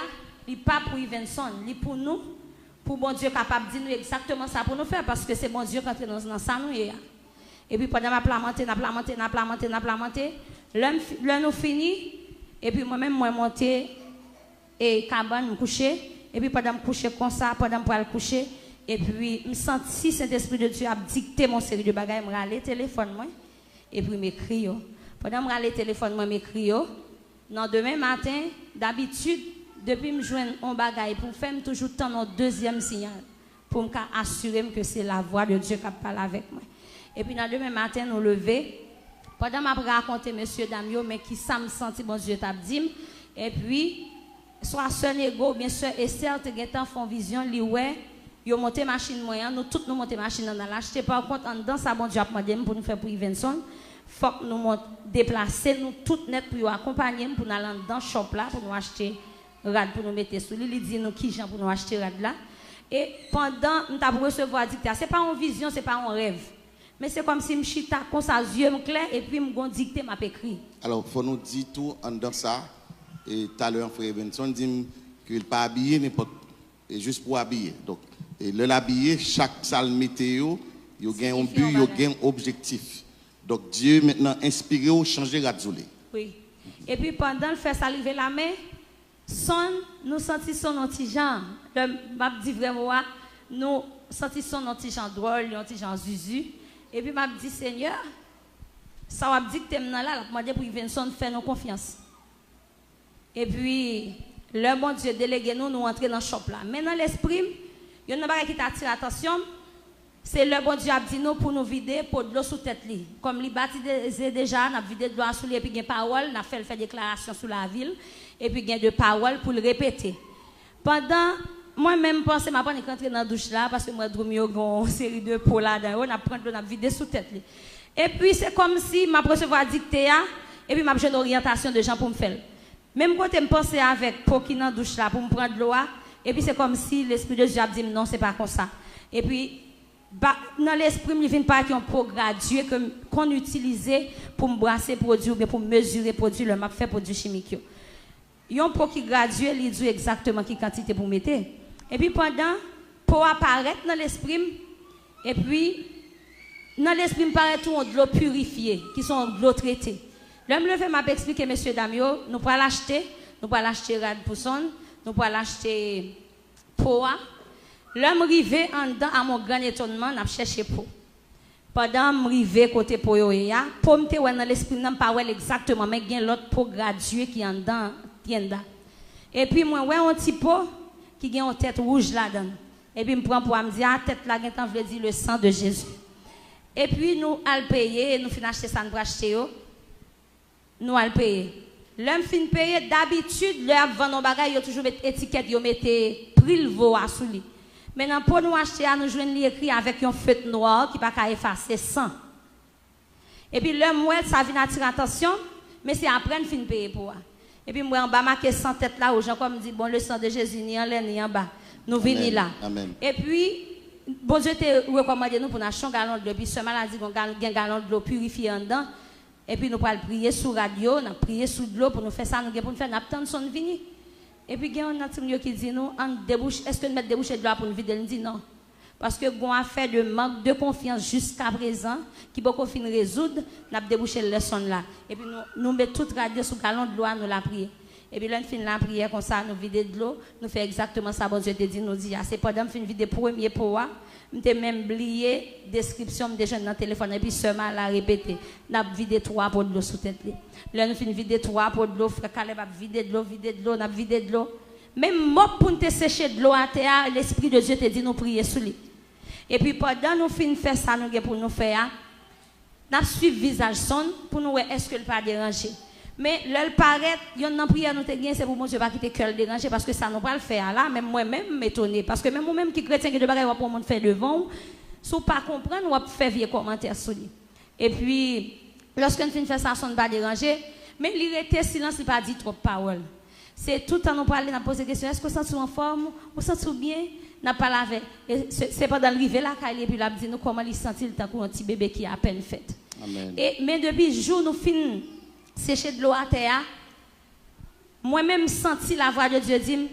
li pa pou Yvenson, li pou nou, pou Bondye kapab di nou egzakteman sa pou nou fè, paske se Bondye k antre nan, nan sa nou ye a. Epi pandan m ap lamante, n ap lamante, n ap lamante, n ap lamante, lè m fi, lè nou fini, epi mwen menm mwen monte e kabann m kouche, epi pandan m kouche konsa, pandan m pral kouche, epi m santi Sentespri de Dye ap dikte m yon seri de bagay, m rale telefòn mwen, epi m ekri yo. Pandan m rale telefòn mwen, m ekri yo, nan demen maten, dabitid, depi m jwenn yon bagay pou m fè, m toujou tann yon dezyèm siyal pou m ka asire m ke se lavwa de Dye k ap pale avèk mwen. Epi nan demen maten, nou leve. Pandan m ap rakonte mesye dam yo, men kisa m santi Bondye t ap di m. Epi, swa sè Nego oubyen sè Esther te gentan fè yon vizyon, li wè, yo monte machin mwen an, nou tout nou monte machin nan, n al achte. Pa kont, anndan sa Bondye ap mande m pou nou fè pou Yvenson, fòk nou mont, deplase nou tout nèt pou yo akonpanye m pou n al anndan chòp la, pou nou achte rad pou nou mete sou li. Li di nou kijan pou nou achte rad la. E pandan m t ap resevwa dikte a, se pa yon vizyon, se pa yon rèv. Men se kòmsi m chita konsa, zye m klè, epi m gon dikte m ap ekri. Alò, fò nou di tou anndan sa, e talè an frè Evenson di m, Ke l pa abiye nenpòt, e jis pou abiye. Donk, e lè l abiye, chak sa l mete yo, yo gen yon bi, yo gen yon objektif. Donk, Dye mentnan enspire w chanje rad sou li. Wi. Epi pandan l fè sa, l rive lamen, Sonn, nou santi Sonn yon ti jan, lè m ap di vrè mo a, nou santi Sonn yon ti jan dwòl, yon ti jan zuzu. Epi m ap di, Senyè, sa w ap dikte m nan la, l ap mande pou Yvenson fè nou konfyans. Epi, lè Bondye delege nou, nou antre nan chòp la. Men nan lespri m, youn nan bagay ki te atire atansyon m, se lè Bondye ap di nou pou nou vide po dlo sou tèt li. Kòm li batize deja, n ap vide dlo a sou li, epi gen pawòl, n ap fè l fè deklarasyon sou lavi l, epi gen de pawòl pou l repete. Pandan mwen menm panse m ap annik rantre nan douch la, paske m wè dwoum yo gen yon seri de po ladan yo, n ap pran dlo, n ap vide sou tèt li. Epi se kòmsi m ap resevwa dikte a, epi m ap jwenn oryantasyon de jan pou m fè l. Menm kote m panse avèk po ki nan douch la pou m pran dlo a, epi se kòmsi Lespri de Dye ap di m, "Non, se pa konsa." Epi, ba, nan lespri m, li vin parèt yon po gradye ke m konn itilize pou m brase pwodui oubyen pou m mezire pwodui lè m ap fè pwodui chimik yo. Yon po ki gradye, li di w egzakteman ki kantite pou mete. Epi pandan po a parèt nan lespri m, epi nan lespri m parèt tou yon dlo pirifye, ki se yon dlo trete. Lè m leve, m ap eksplike mesye dam yo, nou pral achte, nou pral achte rad pou Sonn, nou pral achte po a. Lè m rive anndan, à mon grand étonnement, n ap chèche po. Pandan m rive kote po yo ye a, po m te wè nan lespri m nan, m pa wè l egzakteman, men gen lòt po gradye ki anndan tyenda. Epi mwen wè yon ti po ki gen yon tèt wouj ladan l. Epi m pran po a, m di, "A, tèt la gentan vle di le sang de Jésus." Epi nou al peye, nou fin achte sa n pral achte yo. Nou al peye. Lè m fin peye, dabitid, lè y ap vann yon bagay, yo toujou met etikèt, yo mete pri l vo a sou li. Men nan po nou achte a, nou jwenn li ekri avèk yon fèt nwa ki pa ka efase san. Epi lè m wè l, sa vin atire atansyon m, men se apre n fin peye po a. Epi m wè anba make san tèt la wouj ankò, m di, "Bon, le sang de Jésus, ni anlè, ni anba." Nou vini la. Epi, Bondye te rekòmande nou pou n achte yon galon dlo, epi sè Mala di, "Gen gal-, gen galon dlo pirifye anndan." Epi nou pral priye sou rad yo, n ap priye sou dlo pou nou fè sa nou gen pou n fè, n ap tann Sonn vini. Epi gen youn nan timoun yo ki di nou, "Ann debouche, èske n mèt debouche dlo a pou n vide l?" M di, "Non." Paske gon afè de mank de konfyans jiskaprezan ki poko fin rezoud, n ap debouche l lè Sonn la. Epi nou, nou met tout rad yo sou galon dlo a, nou lapriyè. Epi lè n fin lapriyè konsa, nou vide dlo, nou fè egzakteman sa Bondye te di nou di a. Se pandan m fin vide premye po a, m te menm bliye deskripsyon m te jwenn nan telefòn nan, epi sè Mala repete, "N ap vide twa po dlo sou tèt li." Lè nou fin vide twa po dlo, frè Caleb ap vide dlo, vide dlo, n ap vide dlo. Menm mòp pou n te seche dlo atè a, Lespri de Dye te di nou priye sou li. Epi pandan nou fin fè sa nou gen pou nou fè a, n ap swiv vizaj Sonn pou nou wè èske l pa deranje. Men lè l parèt, yonn nan priyè nou te gen, se pou Bondye pa kite kè l deranje, paske sa nou pral fè a la, menm mwen menm, m etone. Paske menm ou menm ki kretyen, gen de bagay w ap wè yon moun fè devan w, si w pa konprann, w ap fè vye kòmantè sou li. Epi, lòske n fin fè sa, Sonn pa deranje, men li rete silans, li pa di twòp pawòl. Se tout tan nou prale, n ap poze kesyon, "Èske w santi w anfòm? Ou santi w byen?" N ap pale avè l. E se, se pandan l rive lakay li, epi l ap di nou kòman li santi l tankou yon ti bebe ki apèn fèt. Amèn. E, men depi jou nou fin seche dlo atè a, mwen menm, m santi lavwa de Dye di m,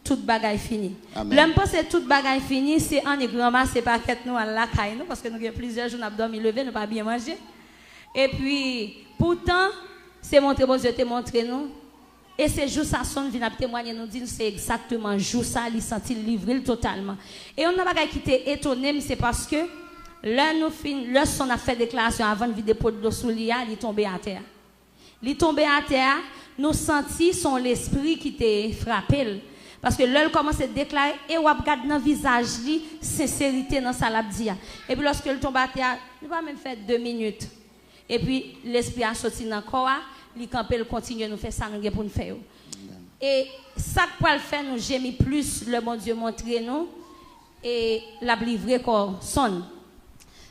"Tout bagay fini." Amèn. Lè m panse tout bagay fini, se annik ranmase pakèt nou al lakay nou, paske nou gen plizyè jou n ap dòmi leve, nou pa byen manje. Epi, poutan, se montre Bondye te montre nou. E se jou sa Sonn vin ap temwanye nou, di nou se egzakteman jou sa li santi l livre l totalman. E youn nan bagay ki te etone m, se paske lè nou fin, lè Sonn ap fè deklarasyon avan n vide po dlo sou li a, li tonbe atè a. Li tonbe atè a, nou santi se yon lespri ki te frape l. Paske lè l kòmanse deklare, e w ap gad nan vizaj li, senserite nan sa l ap di a. Epi lòske l tonbe atè a, nou pa menm fè de minit. Epi lespri a soti nan kò a, li kanpe, l kontinye, nou fè sa nou gen pou n fè yo. E sa k pral fè nou jemi plis lè Bondye montre nou, e l ap livre kò Sonn.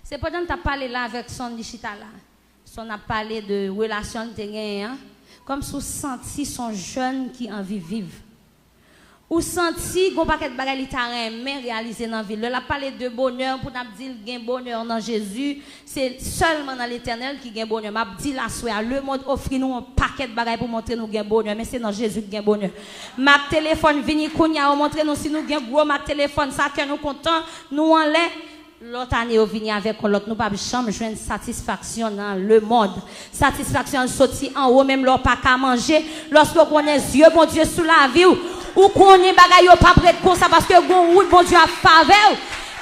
Se pandan n t ap pale la avèk Sonn, li chita la. Sonn ap pale de relasyon l te genyen an, kòmsi w santi se yon jèn ki anvi viv. Ou santi gon pakèt bagay li ta renmen reyalize nan vi l. Lè l ap pale de bonè, pou n ap di l gen bonè nan Jezi, se sèlman nan Letènèl ki gen bonè. M ap di l aswè a, lemonn ofri nou yon pakèt bagay pou montre nou gen bonè, men se nan Jezi ki gen bonè. Mak telefòn vini kounye a, yo montre nou si nou gen gwo mak telefòn, sa kè nou kontan, nou anlè. Lòt ane yo vini avèk yon lòt, nou p ap janm jwenn satisfaksyon nan lemonn. Satisfaksyon an soti anwo, menm lè w pa ka manje. Lòske w konnen zye Bondye sou lavi w, ou konnen bagay yo p ap ret konsa paske gon wout Bondye ap favè w.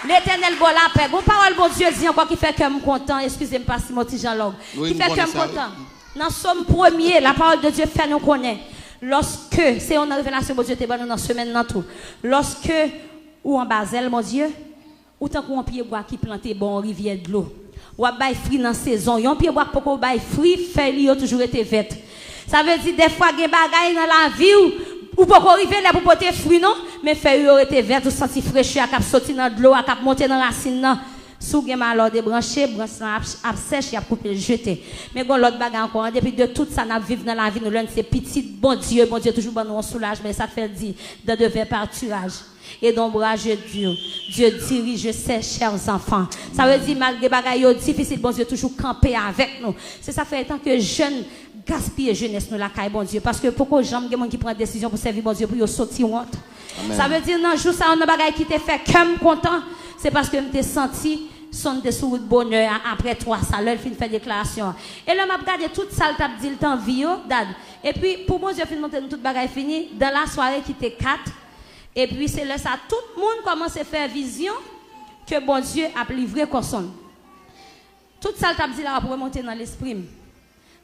Letènèl ba w lapè. Gon pawòl Bondye di ankò ki fè kè m kontan. Eskize m, Pastè, m yon ti jan long. Ki fè kè m kontan. Nan Sòm premye, la parole de Dieu fè nou konnen, lòske, se yon revelasyon Bondye te ban nou nan semèn nan tou, lòske ou anba zèl Bondye, ou tankou yon pyebwa ki plante bò yon rivyè dlo. W ap bay fwi nan sezon. Yon pyebwa k poko bay fwi, fèy li yo toujou rete vèt. Sa vle di, dèfwa gen bagay nan lavi w, ou poko rive lè pou pote fwi non, men fèy ou yo rete vèt, ou santi frechè a k ap soti nan dlo a, k ap monte nan rasin nan. Si w gen malè w debranche, branch lan ap, ap sèch, y ap koupe l jete. Men gon lòt bagay ankò, andepi de tout sa n ap viv nan lavi nou, lè n se pitit Bondye, Bondye toujou ban nou yon soulajman, e sa k fè l di, dans de verts pâturages et d'ombrages doux, Dieu dirige ses chers enfants. Sa vle di, malgre bagay yo difisil, Bondye toujou kanpe avèk nou. Se sa k fè, etanke jèn, gaspiye jenès nou lakay Bondye, paske poko janm gen moun ki pran desizyon pou sèvi Bondye pou yo soti wont. Sa vle di, nan jou sa yo, nan bagay ki te fè kè m kontan, se paske m te santi Sonn te sou wout bonè a apre twa sa, lè l fin fè deklarasyon an. E lè m ap gade tout sa l t ap di l t anvi yo, dad. Epi, pou Bondye fin montre nou tout bagay fini, dans la soirée ki te kat, epi se lè sa tout moun kòmanse fè vizyon ke Bondye ap livre kò Sonn. Tout sa l t ap di la, w ap remonte nan lespri m.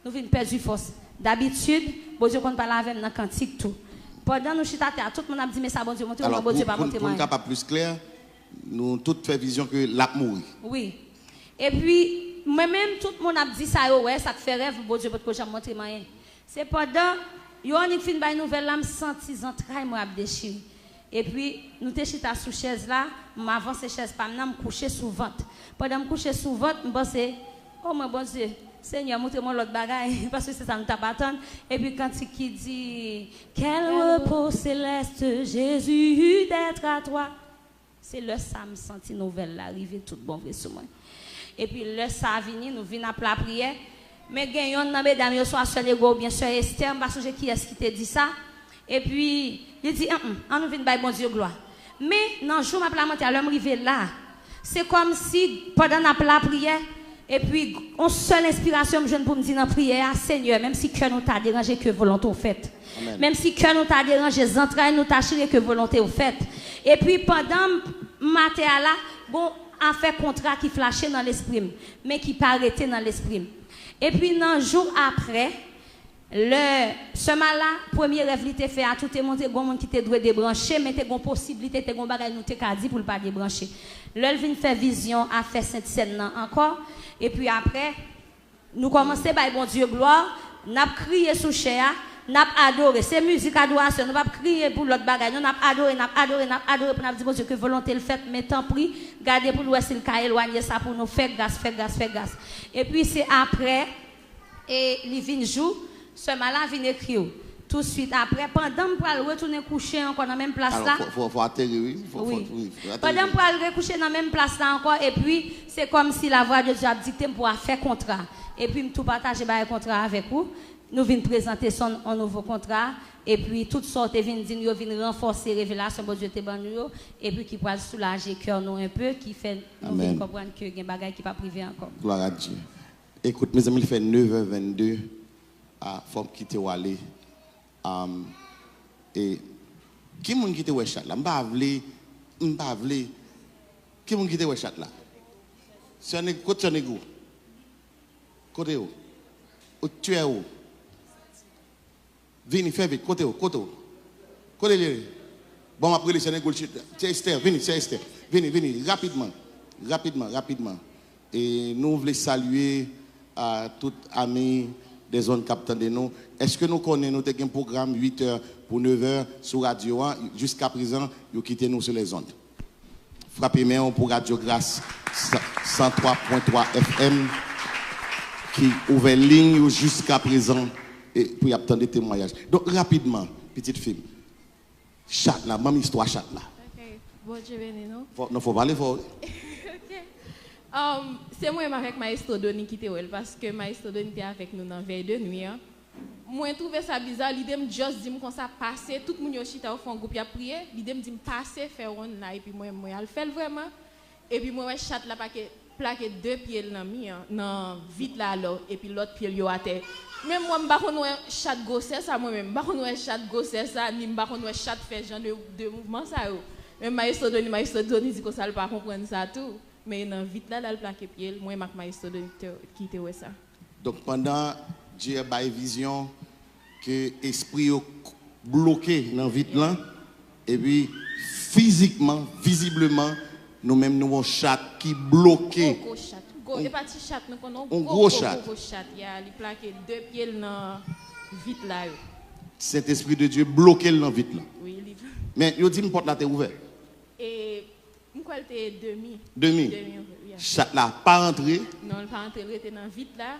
Nou vin pèdi fòs. Dabitid, Bondye konn pale avè m nan kantik tou. Pandan nou chita atè a, tout moun ap di, "Men sa Bondye montre w, men Bondye pa montre m anyen." Pou n kapab plis klè, nou tout fè vizyon ke l ap mouri. Wi. Epi, mwen menm, tout moun ap di sa yo wè, sa k fè rèv, Bondye potko janm montre m anyen. Se pandan yo annik fin bay nouvèl la, m santi zantray mwen ap dechire. Epi, nou te chita sou chèz la, m avanse chèz pa m nan, m kouche sou vant. Pandan m kouche sou vant, m panse, "O mwen, Bondye, Senyè, montre m yon lòt bagay," paske se sa m t ap atann. Epi, kantik ki di, "Quel repos céleste, Jésus, d'être à toi." Se lè sa m santi nouvèl la rive tout bon vre sou mwen. Epi lè sa vini, nou vin ap lapriyè. Men gen yonn nan medam yo, swa sè Nego oubyen sè Estè, m pa sonje kiyès ki te di sa. Epi, li di, "Enm, an nou vin bay Bondye glwa." Men, nan jou m ap lamante a, lè m rive la, se kòmsi, pandan n ap lapriyè, epi, yon sèl enspirasyon m jwenn pou m di nan priyè a, "Senyè, menm si kè nou ta deranje, ke volonte w fèt." Menm si kè nou ta deranje, zantray nou ta chire, ke volonte w fèt. Epi pandan m atè a la, gon afè kontra ki flache nan lespri m, men ki pa rete nan lespri m. Epi nan jou apre, lè sè Mala, premye rèv li te fè a, tou te montre gon moun ki te dwe debranche, men te gon posiblite, te gon bagay nou te ka di pou l pa debranche. Lè l vin fè vizyon afè Sentsèn nan ankò, epi apre, nou kòmanse bay Bondye glwa, n ap kriye sou chè a, n ap adore. Se mizik adorasyon, nou p ap kriye pou lòt bagay, non, n ap adore, n ap adore, n ap adore pou n ap di Bondye ke volonte l fèt, men tanpri, gade pou l wè si l ka elwanye sa pou nou, fè gras, fè gras, fè gras. Epi se apre, e li vin jou, sè Mala vin ekri w. Touswit apre, pandan m pral retounen kouche ankò nan menm plas la. Alò, fò, fò, fò ateri, wi. Fò, fò, wi, fò ateri. Pandan m pral rekouche nan menm plas la ankò, epi se kòmsi lavwa de Dye ap dikte m pou afè kontra. Epi m tou pataje bagay kontra avèk ou. Nou vin prezante Sonn yon nouvo kontra. Epi tout sa w te vin di n yo vin ranfòse revelasyon Bondye te ban nou yo. Epi ki pral soulaje kè nou enpe, ki fè nou vin konprann ke gen bagay ki p ap rive ankò. Gloire à Dieu. Écoute, mes amis, il fait neuf heures vingt-deux. Ah, fò m kite w ale. Um, e, ki moun ki te wè chat la? M pa vle, m pa vle. Ki moun ki te wè chat la? Sè Neg-, kot sè Negou? Kote yo? Ou tchè yo? Vini, fè vit, kote yo? Kote yo? Kote li ye? Bon, m ap rele sè Negou, sè Estè, vini, sè Estè. Vini, vini, rapidman. Rapidman, rapidman. E nou vle salye a tout ami de zòn k ap tande nou. Èske nou konnen nou te gen pwogram uit è pou nèf è sou radyo a? Jiskaprezan, yo kite nou sou lèzond. Frape men w pou Radyo Gras san twa pwen twa F M ki ouvè liy yo jiskaprezan e pou y ap tande temwayaj. Donk, rapidman, pitit fi m. Chat la, ban m istwa chat la. Ok, Bondye beni nou. Fò, non, fò pale fò, wi. Ok. Um, se mwen menm avèk Maestro Doni ki te wè l, paske Maestro Doni te avèk nou nan vèy de nwi an. Mwen twouve sa biza, lide m just di m konsa, pase, tout moun yo chita, yo fè yon gwoup, y ap priye, lide m di m pase, fè wonn la, epi mwen, mwen al fè l vrèman. Epi mwen wè chat la pake, plake de pye l nan mi an, nan vit la alò, epi lòt pye l yo atè. Men mwen, m pa konn wè chat gwosè sa mwen menm, m pa konn wè chat gwosè sa, ni m pa konn wè chat fè jan de, de mouvman sa yo. Men Maestro Doni, Maestro Doni di konsa l pa konprann sa tou. Men nan vit la, l al plake pye l, mwen menm ak Maestro Doni ki te, ki te wè sa. Donk, pandan Dye bay vizyon ke espri yo k- bloke nan vit lan, epi fizikman, vizibleman, nou menm nou yon chat ki bloke. Gwo gwo chat. Gwo, e pa ti chat, nou konnen yon gwo gwo gwo chat. Ya, li plake de pye l nan vit la yo. Sentespri de Dye bloke l nan vit lan. Wi, li. Men yo di m pòt la te ouvè. E M kwè l te demi. Demi? Demi, yeah. Chat la pa antre? Non, l pa antre, l rete nan vit la.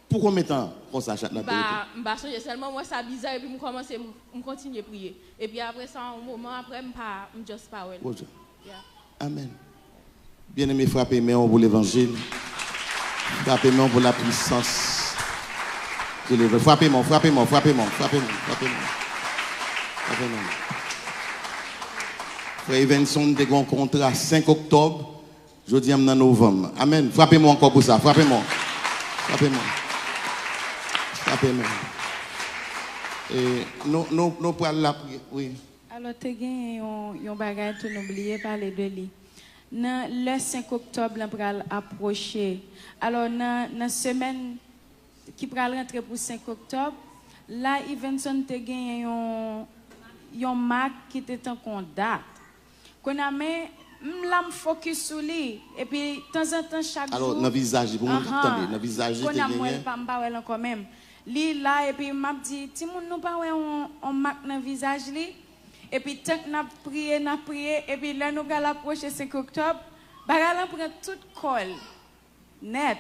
Pou konbyen tan konsa chat la te rete? M pa sonje, sèlman m wè sa biza epi m kòmanse, m, m kontinye priye. Epi apre sa, yon moman apre, m pa, m just pa wè l. Bondye. Yeah. Amèn. Byeneme, frape men w pou levanjil. Frape men w pou lapwisans de levanjil. Frape men w, frape men w, frape men w, frape men w, frape men w. Frape men w. Frè Evenson te gen yon kontra senk oktòb, jodi a m nan novanm. Amèn. Frape mwen ankò pou sa. Frape mwen. Frape mwen. Frape mwen. E, nou, nou, nou pral lapriyè. Wi. Alò, te genyen yon, yon bagay tou nou bliye pale de li. Nan lè senk oktòb lan pral apwoche. Alò, nan, nan semèn ki pral rantre pou senk oktòb la, Ivenson te genyen yon, yon mak ki te tankou yon dat. Kounye a, men, m la m fokis sou li. Epi, tanzantan, chak jou. Alò, nan vizaj li, pou moun k ap tande, nan vizaj li te genyen. Kounye a, m wè l pa, m pa wè l ankò menm. Li la, epi m ap di, timoun, nou pa wè yon, yon mak nan vizaj li? Epi, tank n ap priye, n ap priye, epi lè nou pral apwoche senk oktòb, bagay lan pran tout kò l. Nèt.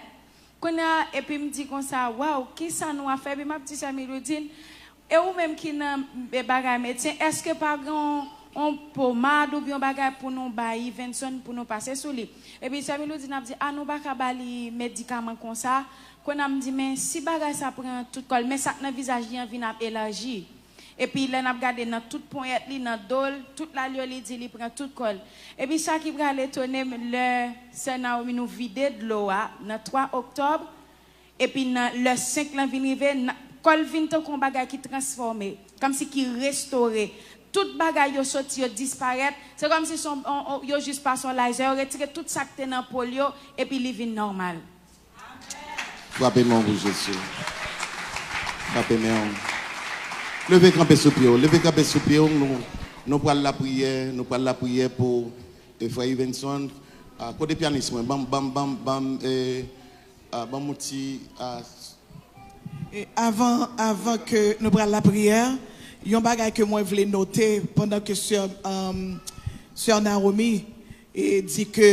Kounye a, epi m di konsa, waw, kisa nou a fè? Epi m ap di sè Miloudine, e ou menm ki nan bagay medsen, èske pa gen yon, yon pomad oubyen yon bagay pou nou bay Ivenson pou nou pase sou li? Epi sè Miloudine ap di, a, nou pa ka ba li medikaman konsa. Kounye a m di, men si bagay sa pran tout kò l, men sa k nan vizaj li an vin ap elaji. Epi lè n ap gade nan tout ponyèt li, nan do l, tout lalye li di li pran tout kò l. Epi sa ki pral etone m, lè sè Naomi nou vide dlo a nan twa oktòb, epi nan lè senk lan vin rive, kò l vin tankou yon bagay ki transfòme, kòmsi ki restore. Tout bagay yo soti, yo disparèt. Se kòmsi se yon, yon, yon, yo jis pase yon laser, yo retire tout sa k te nan po l yo, epi li vin nòmal. Frape men w pou Jezi. Frape men w. Leve kanpe sou pye w. Leve kanpe sou pye w. Nou, nou pral lapriyè. Nou pral lapriyè pou e, frè Ivenson. A, kote pyanis mwen? Ban m, ban m, ban m, ban m, e, a, ban m yon ti, a, E avan, avan ke nou pral lapriyè, yon bagay ke mwen vle note pandan ke sè, um, sè Naomi e di ke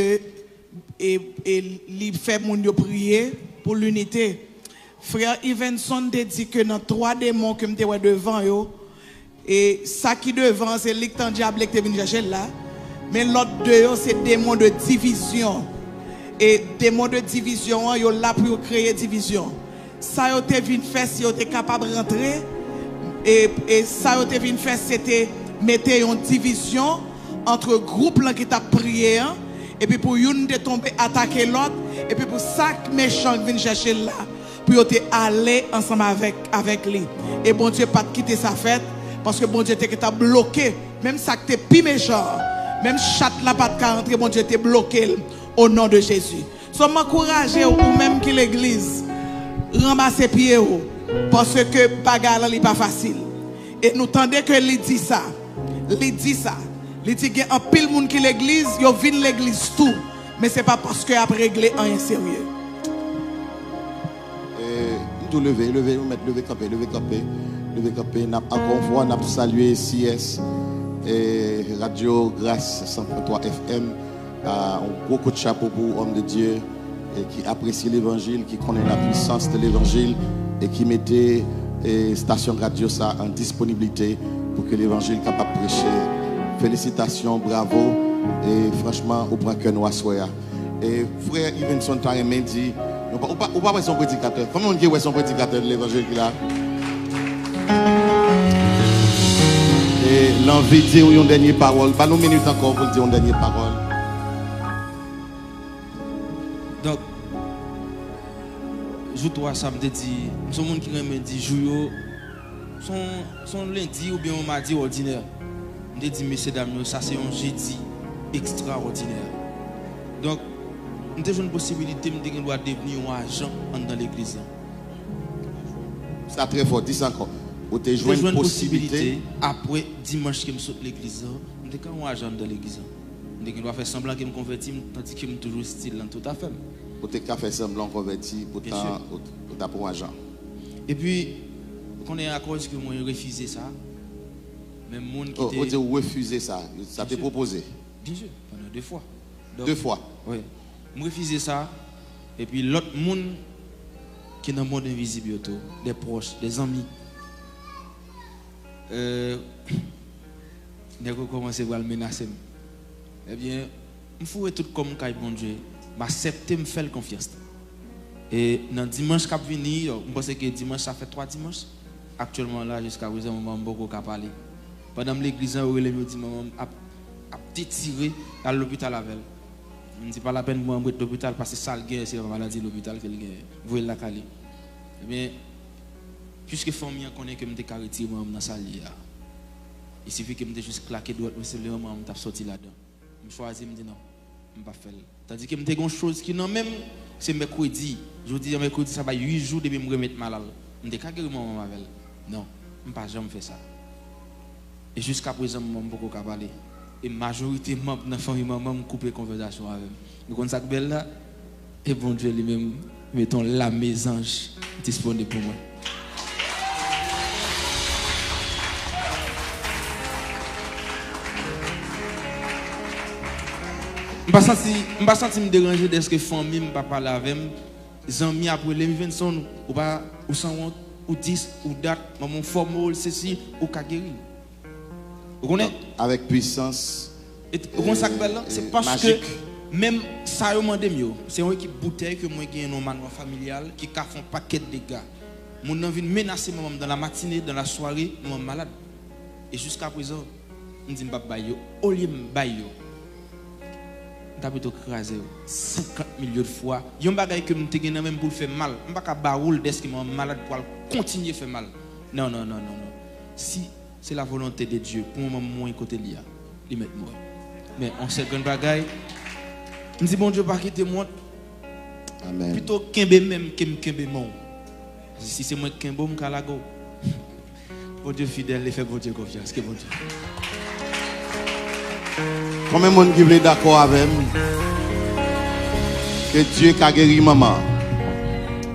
e, e li fè moun yo priye pou linite. Frè Ivenson te di ke nan twa demon ke m te wè devan yo, e sa ki devan an se lik tan dyab li ki te vin chèche l la, men lòt de yo se demon de divizyon. E demon de divizyon an, yo la pou yo kreye divizyon. Sa yo te vin fè, si yo te kapab rantre, e, e sa yo te vin fè, se te mete yon divizyon ant gwoup lan ki t ap priye an, epi pou youn te tonbe atake lòt, epi pou sa k mechan k vin chèche l la, pou yo te ale ansanm avèk, avèk li. E Bondye pa t kite sa fèt, paske Bondye te gentan bloke, menm sa k te pi mechan an, menm chat la pa t ka rantre, Bondye te bloke l, o non de Jezi. So, m ankouraje w, ou menm ki legliz, ranmase pye w, paske bagay lan li pa fasil. E nou tande ke li di sa, li di sa, li di gen anpil moun ki legliz, yo vin legliz tou, men se pa paske y ap regle anyen serye. E, nou tou leve, leve, nou mèt leve kanpe, leve kanpe, leve kanpe. N ap, ankò yon fwa, n ap salye C S, e, Radyo Gras san pwen twa F M. A, yon gwo kout chapo pou òm de Dye, e, ki apresye levanjil, ki konnen la puissance de levanjil, e ki mete, e, estasyon radyo sa an disponiblite Pou ke levanjil kapab preche. Felisitasyon, bravo. E franchman, ou pran kè nou aswè a. E frè Yvenson ta renmen di, ou pa, ou pa, ou pa wè se yon predikatè. Konbyen moun ki wè se yon predikatè de levanjil ki la? E l anvi di w yon dènye pawòl. Ba nou minit ankò pou l di yon dènye pawòl. Donk, jou twa sa, m te di, m se yon moun ki renmen di jou yo, se yon, se yon lendi oubyen yon madi òdinè. M te di, mesye dam yo, sa se yon jedi ekstraòdinè. Donk, m te jwenn posibilite, m te gen dwa devni yon ajan anndan legliz lan. Sa trè fò, di sa ankò. Ou te jwenn posibilite. M te jwenn posibilite, apre dimanch ke m sot legliz lan, m te ka yon ajan anndan legliz lan. M te gen dwa fè sanblan ke m konvèti, m, tandi ke m toujou still lan tout afè m. Ou te ka fè sanblan w konvèti, poutan ou, ou t ap yon ajan. Epi, ou konnen, akoz ke mwen refize sa, menm moun ki te... Ou di w refize sa, sa te pwopoze? Byen si, pandan de fwa. De fwa? Wi. M refize sa, epi lòt moun ki nan mond envizib yo tou, de pwòch, de zanmi, euh, nèg yo kòmanse pral menase m. Ebyen, m foure tout kò m kay Bondye, m aksepte m fè l konfyans. E nan dimanch k ap vini, m panse ke dimanch sa fè twa dimanch. Aktyèlman la, jiska prezan, manman m poko ka pale. Pandan m legliz lan, yo rele m, yo di manman m ap, ap detire, l al lopital avè l. M di pa lapèn pou manman m ret lopital, paske sa l genyen, se yon maladi lopital ke l genyen. Voye l lakay li. Ebyen, piske fanmi an konnen ke m te ka retire manman m nan sa l ye a, il suffit ke m te jis klake dwèt mwen, se lè manman m t ap sòti ladan. M chwazi, m di non, m p ap fè l. Tandike m te gen yon choz ki nan men m, se mèkredi. Jodi a mèkredi, sa bay uit jou depi m remèt mal al. M te ka geri manman m avè l. Non, m pa janm fè sa. E jiska prezan, manman m poko ka pale. E majorite manm nan fanmi manman m koupe konvèsasyon avè m. Nou konn sa k bèl la? E Bondye li menm mete yon lame zanj disponib pou mwen. M pa santi, m pa santi m deranje dèske fanmi m pa pale avè m. Zanmi ap rele m, Yvenson, ou pa, ou sanwont, ou dis, ou dat, manman w fòme w, sesi, ou ka geri. Ou konnen? Avèk pwisans, e, ou konn sa k bèl lan? Se paske menm sa yo mande m yo, se yon ekip boutèy ke mwen genyen nan manwa familyal ki ka fè yon pakèt dega. Moun nan vin menase manman m dans la matinée, dans la soirée, manman m malad. E jiska prezan, m di m p ap bay yo. Olye m bay yo, m ta pito kraze yo senkant milyon fwa. Yon bagay ke m te gen nan men m pou l fè mal, m pa ka ba ou l dèske manman m malad pou al kontinye fè mal. Non, non, non, non, non. Si se la volonte de Dye pou manman m mouri kote l ye a, li mèt mouri. Men, yon sèl grenn bagay, m di Bondye pa kite m wont. Amèn. Pito kenbe men m ke m kenbe men w. Paske si se mwen k kenbe w, m ka lage w. Bondye fidèl, e fè Bondye konfyans. Ke Bondye. Konbyen moun ki vle dakò avè m ke Dye ka geri manman?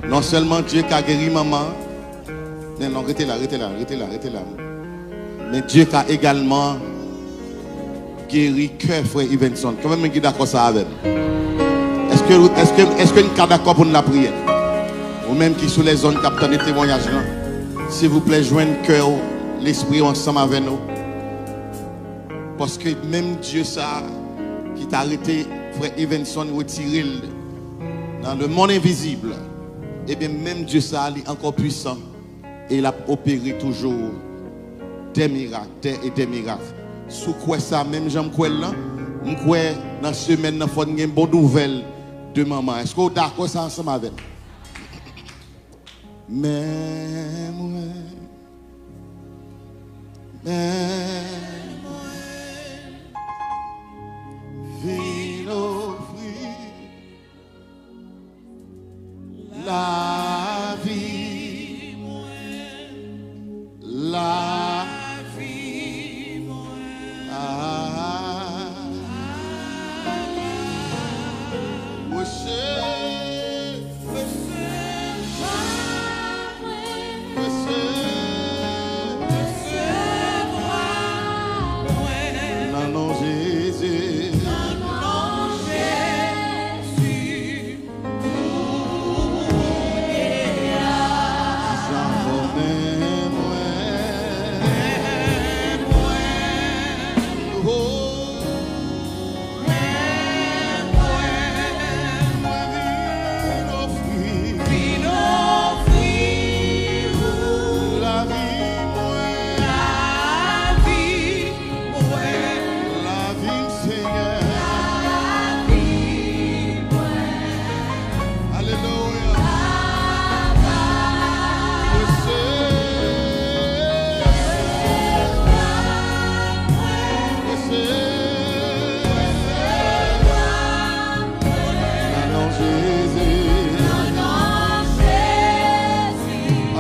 Non sèlman Dye ka geri manman, men non, rete la, rete la, rete la, rete la. Men Dye ka egalman geri kè frè Yvenson. Konbyen moun ki dakò sa avè m? Èske, èske, èske n ka dakò pou n lapriyè? Ou menm ki sou lèzòn k ap tande temwayaj lan, silvouplè, jwenn kè w, lespri w ansanm avè nou. Paske menm Dye sa a ki ta rete frè Yvenson, retire l nan le monde invisible, ebyen, menm Dye sa a, li ankò pwisan. E l ap opere toujou dè mirak, dè e dè mirak. Si w kwè sa menm jan m kwè l lan, m kwè nan semèn nan fò n gen bon nouvèl de manman. Èske w dakò sa ansanm avè m? Men mwen, men mwen vin ofri lavi mwen, lavi mwen. Ah, rese-, resevwa mwen nan non Jezi.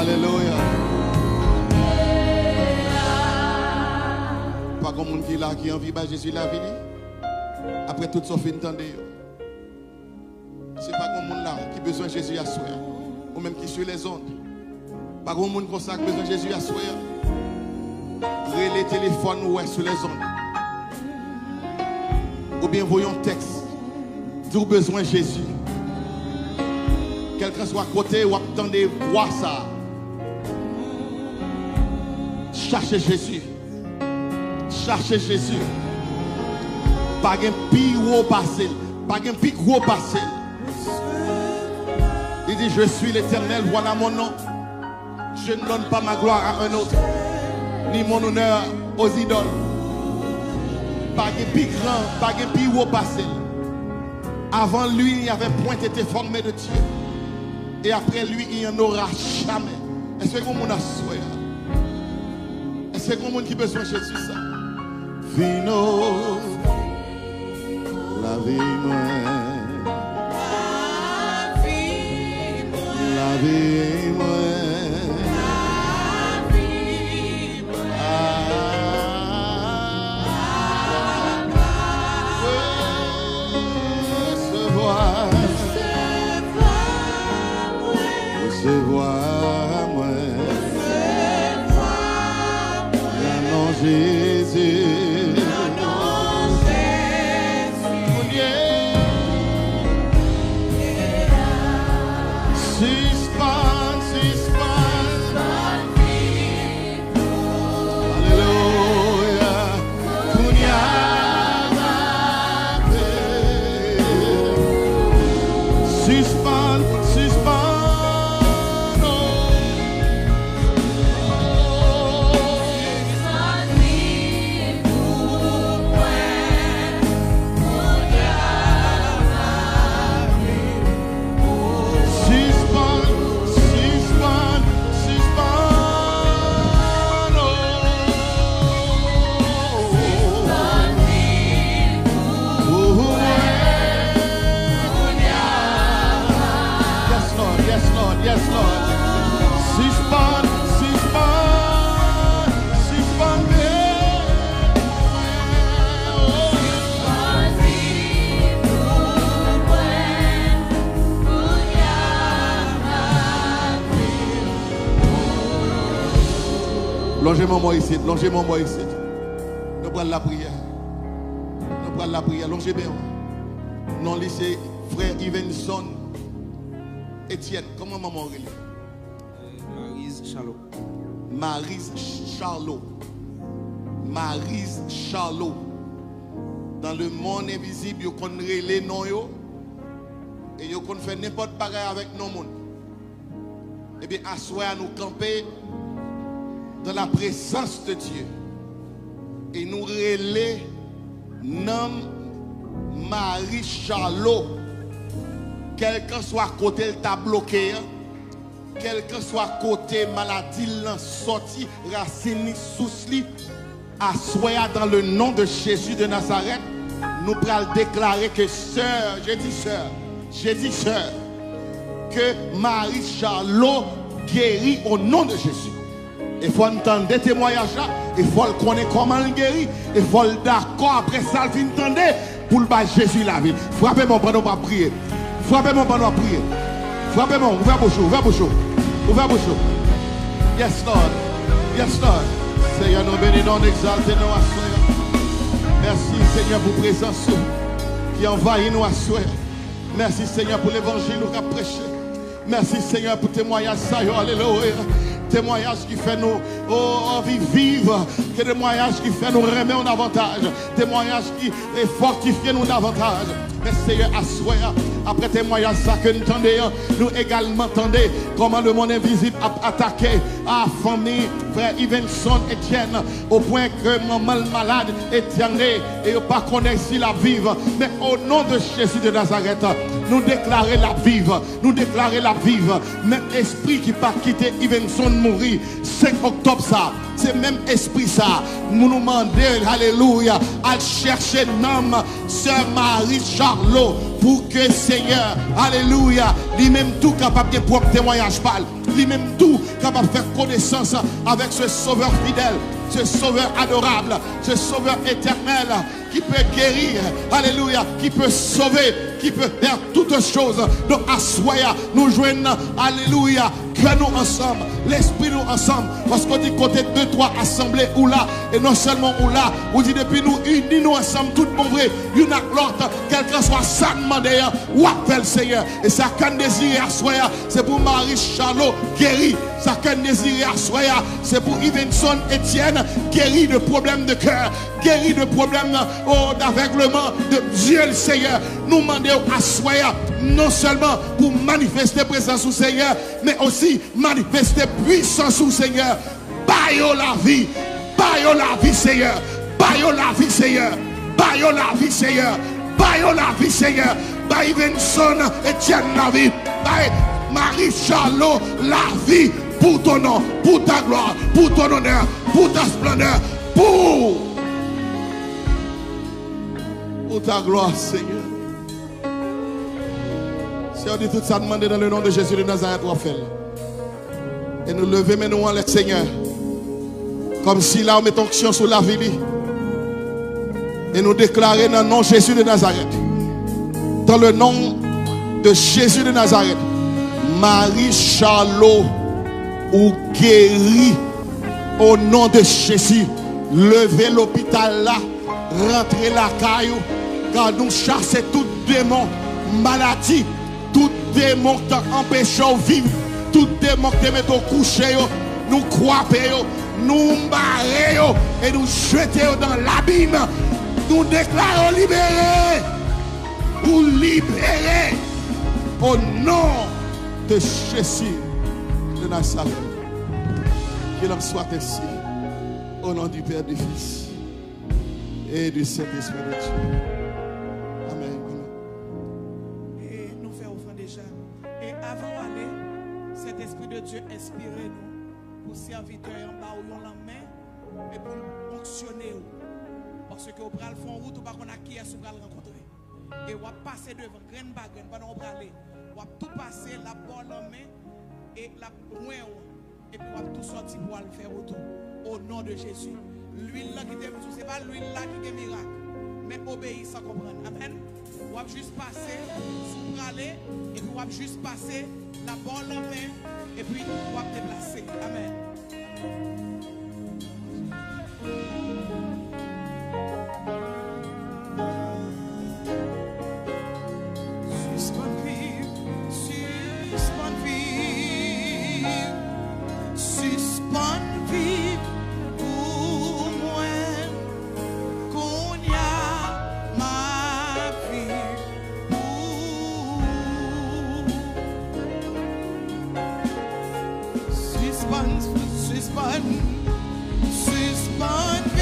Alelouya. Pa gen moun ki la ki anvi bay Jezi lavi li? Apre tout sa w fin tande yo, si pa gen moun la ki bezwen Jezi aswè a, ou menm ki sou lèzond, pa gen moun konsa ki bezwen Jezi aswè a, rele telefòn ou wè sou lèzond, oubyen voye yon tèks, di w bezwen Jezi. Kèlkanswa kote w ap tande vwa sa a, chache Jezi. Chache Jezi. Pa gen pi wo pase l. Pa gen pi gwo pase l. Li di, "Je suis l'Éternel, voilà mon nom. Je ne donne pas ma gloire à un autre, ni mon honneur aux idoles." Pa gen pi gran, pa gen pi wo pase l. Avant lui, il n'y avait point été formé de Dieu. Et après lui, il n'y en aura jamais. Èske gen moun aswè a? Èske gen moun ki bezwen Jezi sa? Vin ofri lavi mwen. Lavi mwen. Resevwa. Resevwa mwen. Nan non Jezi. Kounye a. Sispann, sispann. Alelouya. Kounye a, sispann, sispann, oh. Sispann, sispann, sispann, oh. Pou mwen. Yes, Lord, yes, Lord, yes, Lord. Sispann, sispann, sispann. Lonje men w isit, lonje men w isit. Nou pral lapriyè. Nou pral lapriyè. Lonje men w. Non li se frè Yvenson Etienne. Kòman manman w rele? Marise Charlot. Marise Charlot. Marise Charlot. Dans le monde invisible, yo konn rele non yo. E yo konn fè nenpòt bagay avèk non moun. Ebyen, aswè a nou kanpe dans la présence de Dieu. E nou rele nanm Marie Charlot. Kèlkanswa kote l ta bloke an, kèlkanswa kote maladi l lan sòti, rasin li, sous li, aswè a, dans le nom de Jésus de Nazareth, nou pral deklare ke sè, je dis sè, je dis sè, ke Marie Charlot geri o non de Jezi. E fò n tande temwayaj la, e fò l konnen kòman l geri, e fò l dakò apre sa l fin tande pou l bay Jezi lavi l. Frape men w pandan w ap priye. Frape men w pandan w ap priye. Frape men w, ouvè bouch ou, ouvè bouch ou. Ouvè bouch ou. Yes, Lord. Yes, Lord. Senyè, nou beni non, nou egzalte non aswè. Mèsi, Senyè, pou prezans ou ki anvayi nou aswè. Mèsi, Senyè, pou levanjil ou k ap preche. Mèsi, Senyè, pou temwayaj sa yo. Alelouya. Temwayaj ki fè nou, o, anvi viv. Ke temwayaj ki fè nou renmen w davantaj. Temwayaj ki, e, fòtifye nou davantaj. Men, Senyè, aswè a, apre temwayaj sa ke n tande an, nou egalman tande kòman lemonn envizib ap atake, a, fanmi frè Yvenson Etienne, o pwen ke manman l malad, etène, e yo pa konnen si l ap viv. Men, o non de Jezi de Nazarèt, nou deklare l ap viv. Nou deklare l ap viv. Menm espri ki pa t kite Yvenson mouri senk oktòb sa, se menm espri sa. Nou mande, alelouya, al chèche nanm sè Marie Charlot pou ke Senyè, alelouya, li menm tou kapab gen pwòp temwayaj pa l. li menm tou kapab fè konesans avec ce Sauveur fidèle, ce Sauveur adorable, ce Sauveur éternel qui peut guérir, alléluia, qui peut sauver, qui peut faire toutes choses. Donk, aswè a, nou jwenn, alléluia, kè nou ansanm, lespri nou ansanm, paske w di kote de twa asanble ou la, e non sèlman ou la, ou di depi nou ini nou ansanm tout bon vre, youn ak lòt, kèlkanswa sa n mande a, w ap fè l, Senyè. E sa kè n dezire aswè a, se pou Marie Charlot geri. Sa kè n dezire aswè a, se pou Yvenson Etienne geri de pwoblèm de kè, geri de pwoblèm, oh, d'avègleman de Dieu le Seigneur. Nou mande w aswè a, non sèlman pou manifeste prezans ou, Senyè, men osi manifeste pwisans ou, Senyè. Ba yo lavi. Ba yo lavi, Senyè. Ba yo lavi, Senyè. Ba yo lavi, Senyè. Ba yo lavi, Senyè. Bay Yvenson Etienne lavi. Bay Marie Charlot lavi pour ton nom, pour ta gloire, pour ton honneur, pour ta splendeur, pour, pour ta gloire, Seigneur. Senyè, di tout sa n mande nan le non de Jezi de Nazarèt, w ap fè l. E nou leve men nou anlè, Senyè. Kòmsi la ou met onksyon sou lavi li. E nou deklare nan non Jezi de Nazarèt. Dans le nom de Jésus de Nazareth, Marie Charlot, ou geri. O non de Jezi, leve lopital la, rantre lakay ou, kar nou chase tout demon maladi, tout demon ki ta anpeche w viv, tout demon ki te mete w kouche yo, nou kwape yo, nou mare yo, e nou jete yo nan labim. Nou deklare w libere. Ou libere. O non de Jezi de Nazareth. Qu'il en soit ainsi. Au nom du Père, du Fils et du Saint-Esprit de Dieu. Amen. E nou fè ofrann deja. E avan w ale, Sentespri de Dye enspire nou pou sèvitè an ba w yon lanmen e pou l onksyone w. Paske w pral fè yon wout, ou pa konn ak kiyès ou pral rankontre. E w ap pase devan, grenn pa grenn, pandan w prale. W ap tou pase, l ap ba w lanmen e l ap lwen w. Epi w ap tou sòti pou w al fè wout ou. O non de Jezi. Lwil lan ki te di w, se pa lwil la ki gen mirak, men obeyi san konprann. Amèn. W ap jis pase, si w prale, epi w ap jis pase, l ap ba w lanmen, epi w ap deplase. Amèn. Sispann viv, sispann viv, sispann viv pou mwen. Kounye a, m ap viv pou ou. Sispann, sispann, sispann